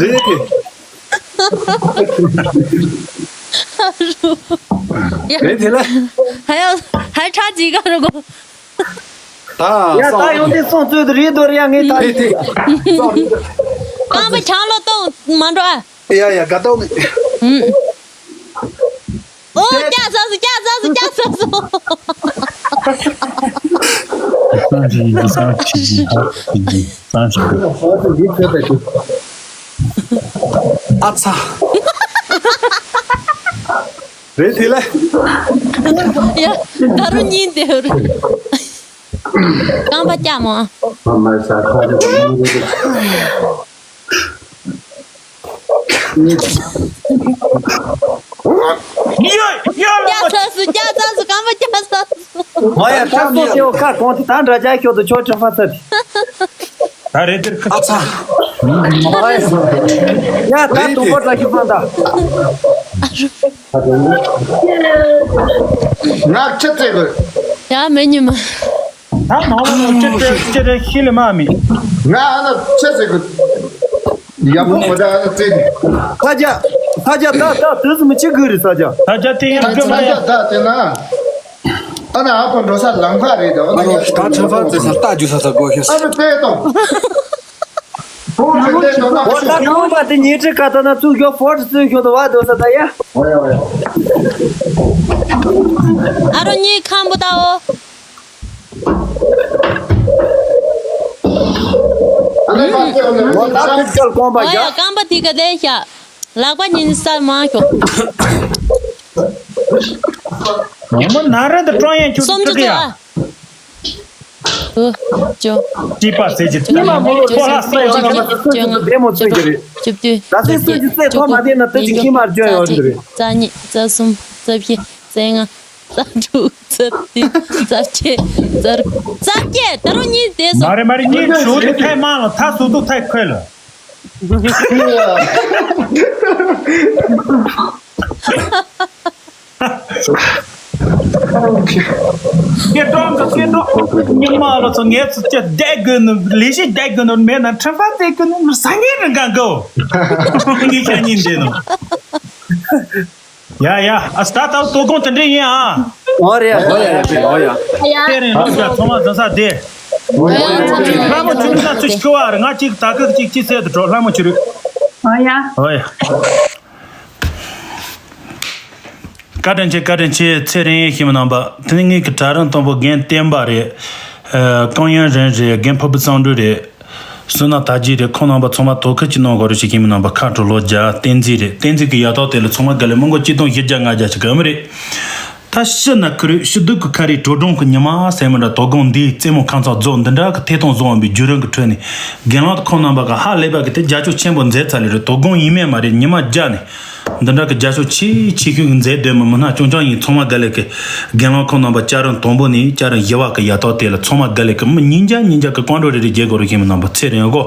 རེད་དེ། རེད་དེ་ལ། ཧ་ཡ་ཧ་ཁྲ་ཅིག་ག་རུ་གོ། ད་ཡ་ད་ཡོང་དེ་སོང་ཚོད་དུ་རེད་དོ་རེད་ཡ། ངས་ད་རེད་དེ། རྐང་པ་ཆང་ལོ་གཏོང་མ་འགྲོ་ཨ། ཡ་ཡ་དགའ་ཏོག་མེད། ཨོ། སྐྱ་ཚ་སོང་། སྐྱ་ཚ་སོང་། སྐྱ་ཚ་སོང་། སང་ཞིག་ཡིན་གྱི་སང་ཞིག་ཡིན་གྱི་སང་ཞིག་ཡིན་གྱི། ཨ་ཚ། རེད་དེ་ལ། ཡ། ད་རུང་གཉིས་འདེབས་རེད། རྐང་པ་སྐྱ་མོ། ཡ་ཡ་ལ། སྐྱ་ཚ་སོང་། རྐང་པ་སྐྱ་ཚ་སོང་། མ་ཡ་ད་སོ་ཅེའོ་ཁ་གོང་དེ་ད་འདྲ་ཅག་ཁྱོད་དུ་ཆོག་ཁྲ་ཕ་ཚ་དེ། ད་རེད་དེར་ཁ། ཨ་ཚ། ཡ་ད་དུང་པོ་ཙག་ཤི་ཕང་ད། ང་ཁྲི་བརྩེགས་དགོས། ཡ་མེད་ཉི་མ། ད་ནང་ལ་ནང་ཁྲི་བརྩེགས་ཁྲི་རེ་ཤི་ལེ་མ་མི། ང་ཨ་ན་ཁྲི་བརྩེགས་དགོས། ཡག་པོ་མ་ད་ཨ་ན་བརྩེགས་ནས། ས་ཆ། ས་ཆ་ད་ད་དུས་སུ་མི་ཆི་དགོས་རེད་ས་ཆ། ས་ཆ་དེ་ཡང་ས་དགོས་མ་ཆ་ཡ། ད་དེ་ན། ཨ་ན་ཨ་ཕ་འགྲོ་ས་ལམ་ཁ་རེད་དོ། ཨ་ན་ཨ་རོ་ཡ་ད་ཁྲི་ཕ་ཙེ་ས་ལྟ་རྒྱུ་ས་ས་དགོས་ཤེས། ཨ་ཕ་ཙེ་དང་། ཕོ་ཁྲི་ཙེ་དང་ན་ཁོ་ད་ཁོང་པ་དེ་ཉི་ཁྲི་ཁ་ཐ་ན་ཚུགས་ཤོག་ཕོ་ཁྲི་ཚུགས་ཤོག་ཏུ་བ་དོ་ས་ད་ཡ། ཨོ་ཡ་ཨོ་ཡ། ཨ་རོ་གཉིས་ཁམ་བུ་ད་ཨོ། ཨ་ནི་ཁ་ཙེ་ཨོ་ནི་ཁོ་ད་ཁྲི་ཁལ་ཁོང་པ་ཨོ་ཡ་རྒྱ། རྐང་པ་དེ་ག་དེ་ཤ། ལག་པ་གཉིས་ནི་སར་མ་ཤོག་ངོ་མ་ན་ར་འདི་ཀྲོང་ཡན་ཆུ་སུམ་ཅུ་ཀྲི་ཀ་ཡ། ཨ། དགུ། བཅུ། ཅི་པ་ཟེར་གྱི་ཉི་མ་མོ་ལོ་ཁོ་ལ་སོ་ཡོང་གི་རེད། བཅོ་ལྔ། བདེ་མོ་བཅུ་དྲུག་བཅུ་བདུན། ད་སེ་སུ་ཅི་ཚེ་ཐོག་མ་བསྡད་ན་ད་ཅི་ཁྱི་མར་བཅོས་ཡོང་གི་རེད། རྩ་གཉིས། རྩ་གསུམ། རྩ་བཞི། རྩ་ལྔ། རྩ་དྲུག་རྩ་བདུན། རྩ་བརྒྱད། རྩ་དྲུག་རྩ་བརྒྱད། ད་རུང་གཉིས་བསྡད་སོང་། མ་རེད་མ་རེད། གཉིས་ཞུ་དེ་ཐད་མང་ལ་ཐ་སུ་ཐུག་ཐད་ཁོལ་ལ། སྐད་གྲགས་འདི་སྐད་གྲགས་ཉི་མ་ལོ་ཚོ་ངས་ཚོ་ཅི་བསྡད་དགོས་ནི་ལས་གཞི་བསྡད་དགོས་ནི་མེད་ན་ཁྲིམས་ཕ་བཙལ་དགོས་ནི་ཟ་ངེས་རང་གང་གོ། ངས་ཤ་ཉིན་བསྡད་ནོ། ཡ་ཡ་ཨ་སྟ་ལྟ་དོ་དགོང་དེ་འདྲས་ཡིན་ཨ། ཨོ་རེད་ཨོ་ཡ་ཨོ་ཡ། དེ་རིང་ལོ་བརྒྱ་ཚང་མ་འཛིན་ས་བསྡད། ལྷ་མོ་ཆུ་རུ་ན་ཚུ་ཤི་ཁུ་བ་རེད། ང་གཅིག་ད་ཁག་གཅིག་གཅིག་བསད་དུ་འགྲོ། ལྷ་མོ་ཆུ་རུ། ཨོ་ཡ། ཨོ་ཡ། བཀའ་དྲིན་ཆེ་བཀའ་དྲིན་ཆེ། ཚེ་རིང་ཡེ་ཤེས་མི་རྣམ་པ། དེ་ནི་ངེད་ཀྱི་གྲྭ་རིན་དང་པོ་རྒན་བསྟན་པ་རེད། ཨ། ཀོང་ཡོན་རིན་རེད། རྒན་ཕུར་བུ་བསམ་གྲུབ་རེད། བསོད་ནམས་དར་རྒྱས་རེད། ཁོང་རྣམ་པ་ཚང་མ་དོ་ཁུར་གྱིས་གནང་དགོས་རེད་ཞེས་ཁྱིམ་མི་རྣམ་པ་ཁ་དྲོ་ལོ་བརྒྱ་བསྟན་འཛིན་རེད། བསྟན་འཛིན་གྱི་ཡ་ཐོག་དེ་ལ་ཚང་མ་དགའ་ལས་མང་གོ་གཅིག་སྟོང་བཞི་བརྒྱ་ལྔ་བརྒྱ་ཞིག་གམ་རེད། ད་ཕྱི་ན་ཁུ་རུ་ཕྱི་སྡུག་གི་ཁ་རི་དྲོ་གྲོང་གི་ཉི་མ་ཟེར་མི་འདྲ། དོ་དགོང་འདིའི་རྩེད་མོ་ཁང་ཚང་རྫོགས་འདི་འདྲ་གི་ཐད་གཏོང་བཟོ་བ་བའི་བརྒྱུད་རིམ་གྱི་ཁྲོད་ནས་རྒན་ལགས་ཁོང་རྣམ་པ་གི་ཧ་ལས་པ་གི་དེ་རྒྱ་ཆོ་ཆེན་པོ་མཛད་ཚར་ལེ་རེད། དོ་དགོང་ཡིན་མེད་མ་རེད། ཉི་མ་བརྒྱ་ནས། འདི་འདྲ་གི་རྒྱ་ཤོག་ཆེས་ཆེ་ཤོས་ཀྱི་མཛད་སྡོད་མི་མི་སྣ་རྐྱང་རྐྱང་ཡིན། ཚང་མ་དགའ་ལས་ཀི། རྒན་ལགས་ཁོང་རྣམ་པ་སྐྱ་རེངས་དང་པོ་ནས་སྐྱ་རེངས་བཞི་བ་གི་ཡ་ཐོག་དེ་ལ་ཚང་མ་དགའ་ལས་ཀི། མི་ཉིས་བརྒྱ་ཉིས་བརྒྱ་གི་བཀའ་འགྲོ་རེ་རེ་རྒྱག་དགོས་རེད། ཁྱིམ་མི་རྣམ་པ་ཚེ་རིང་གོ།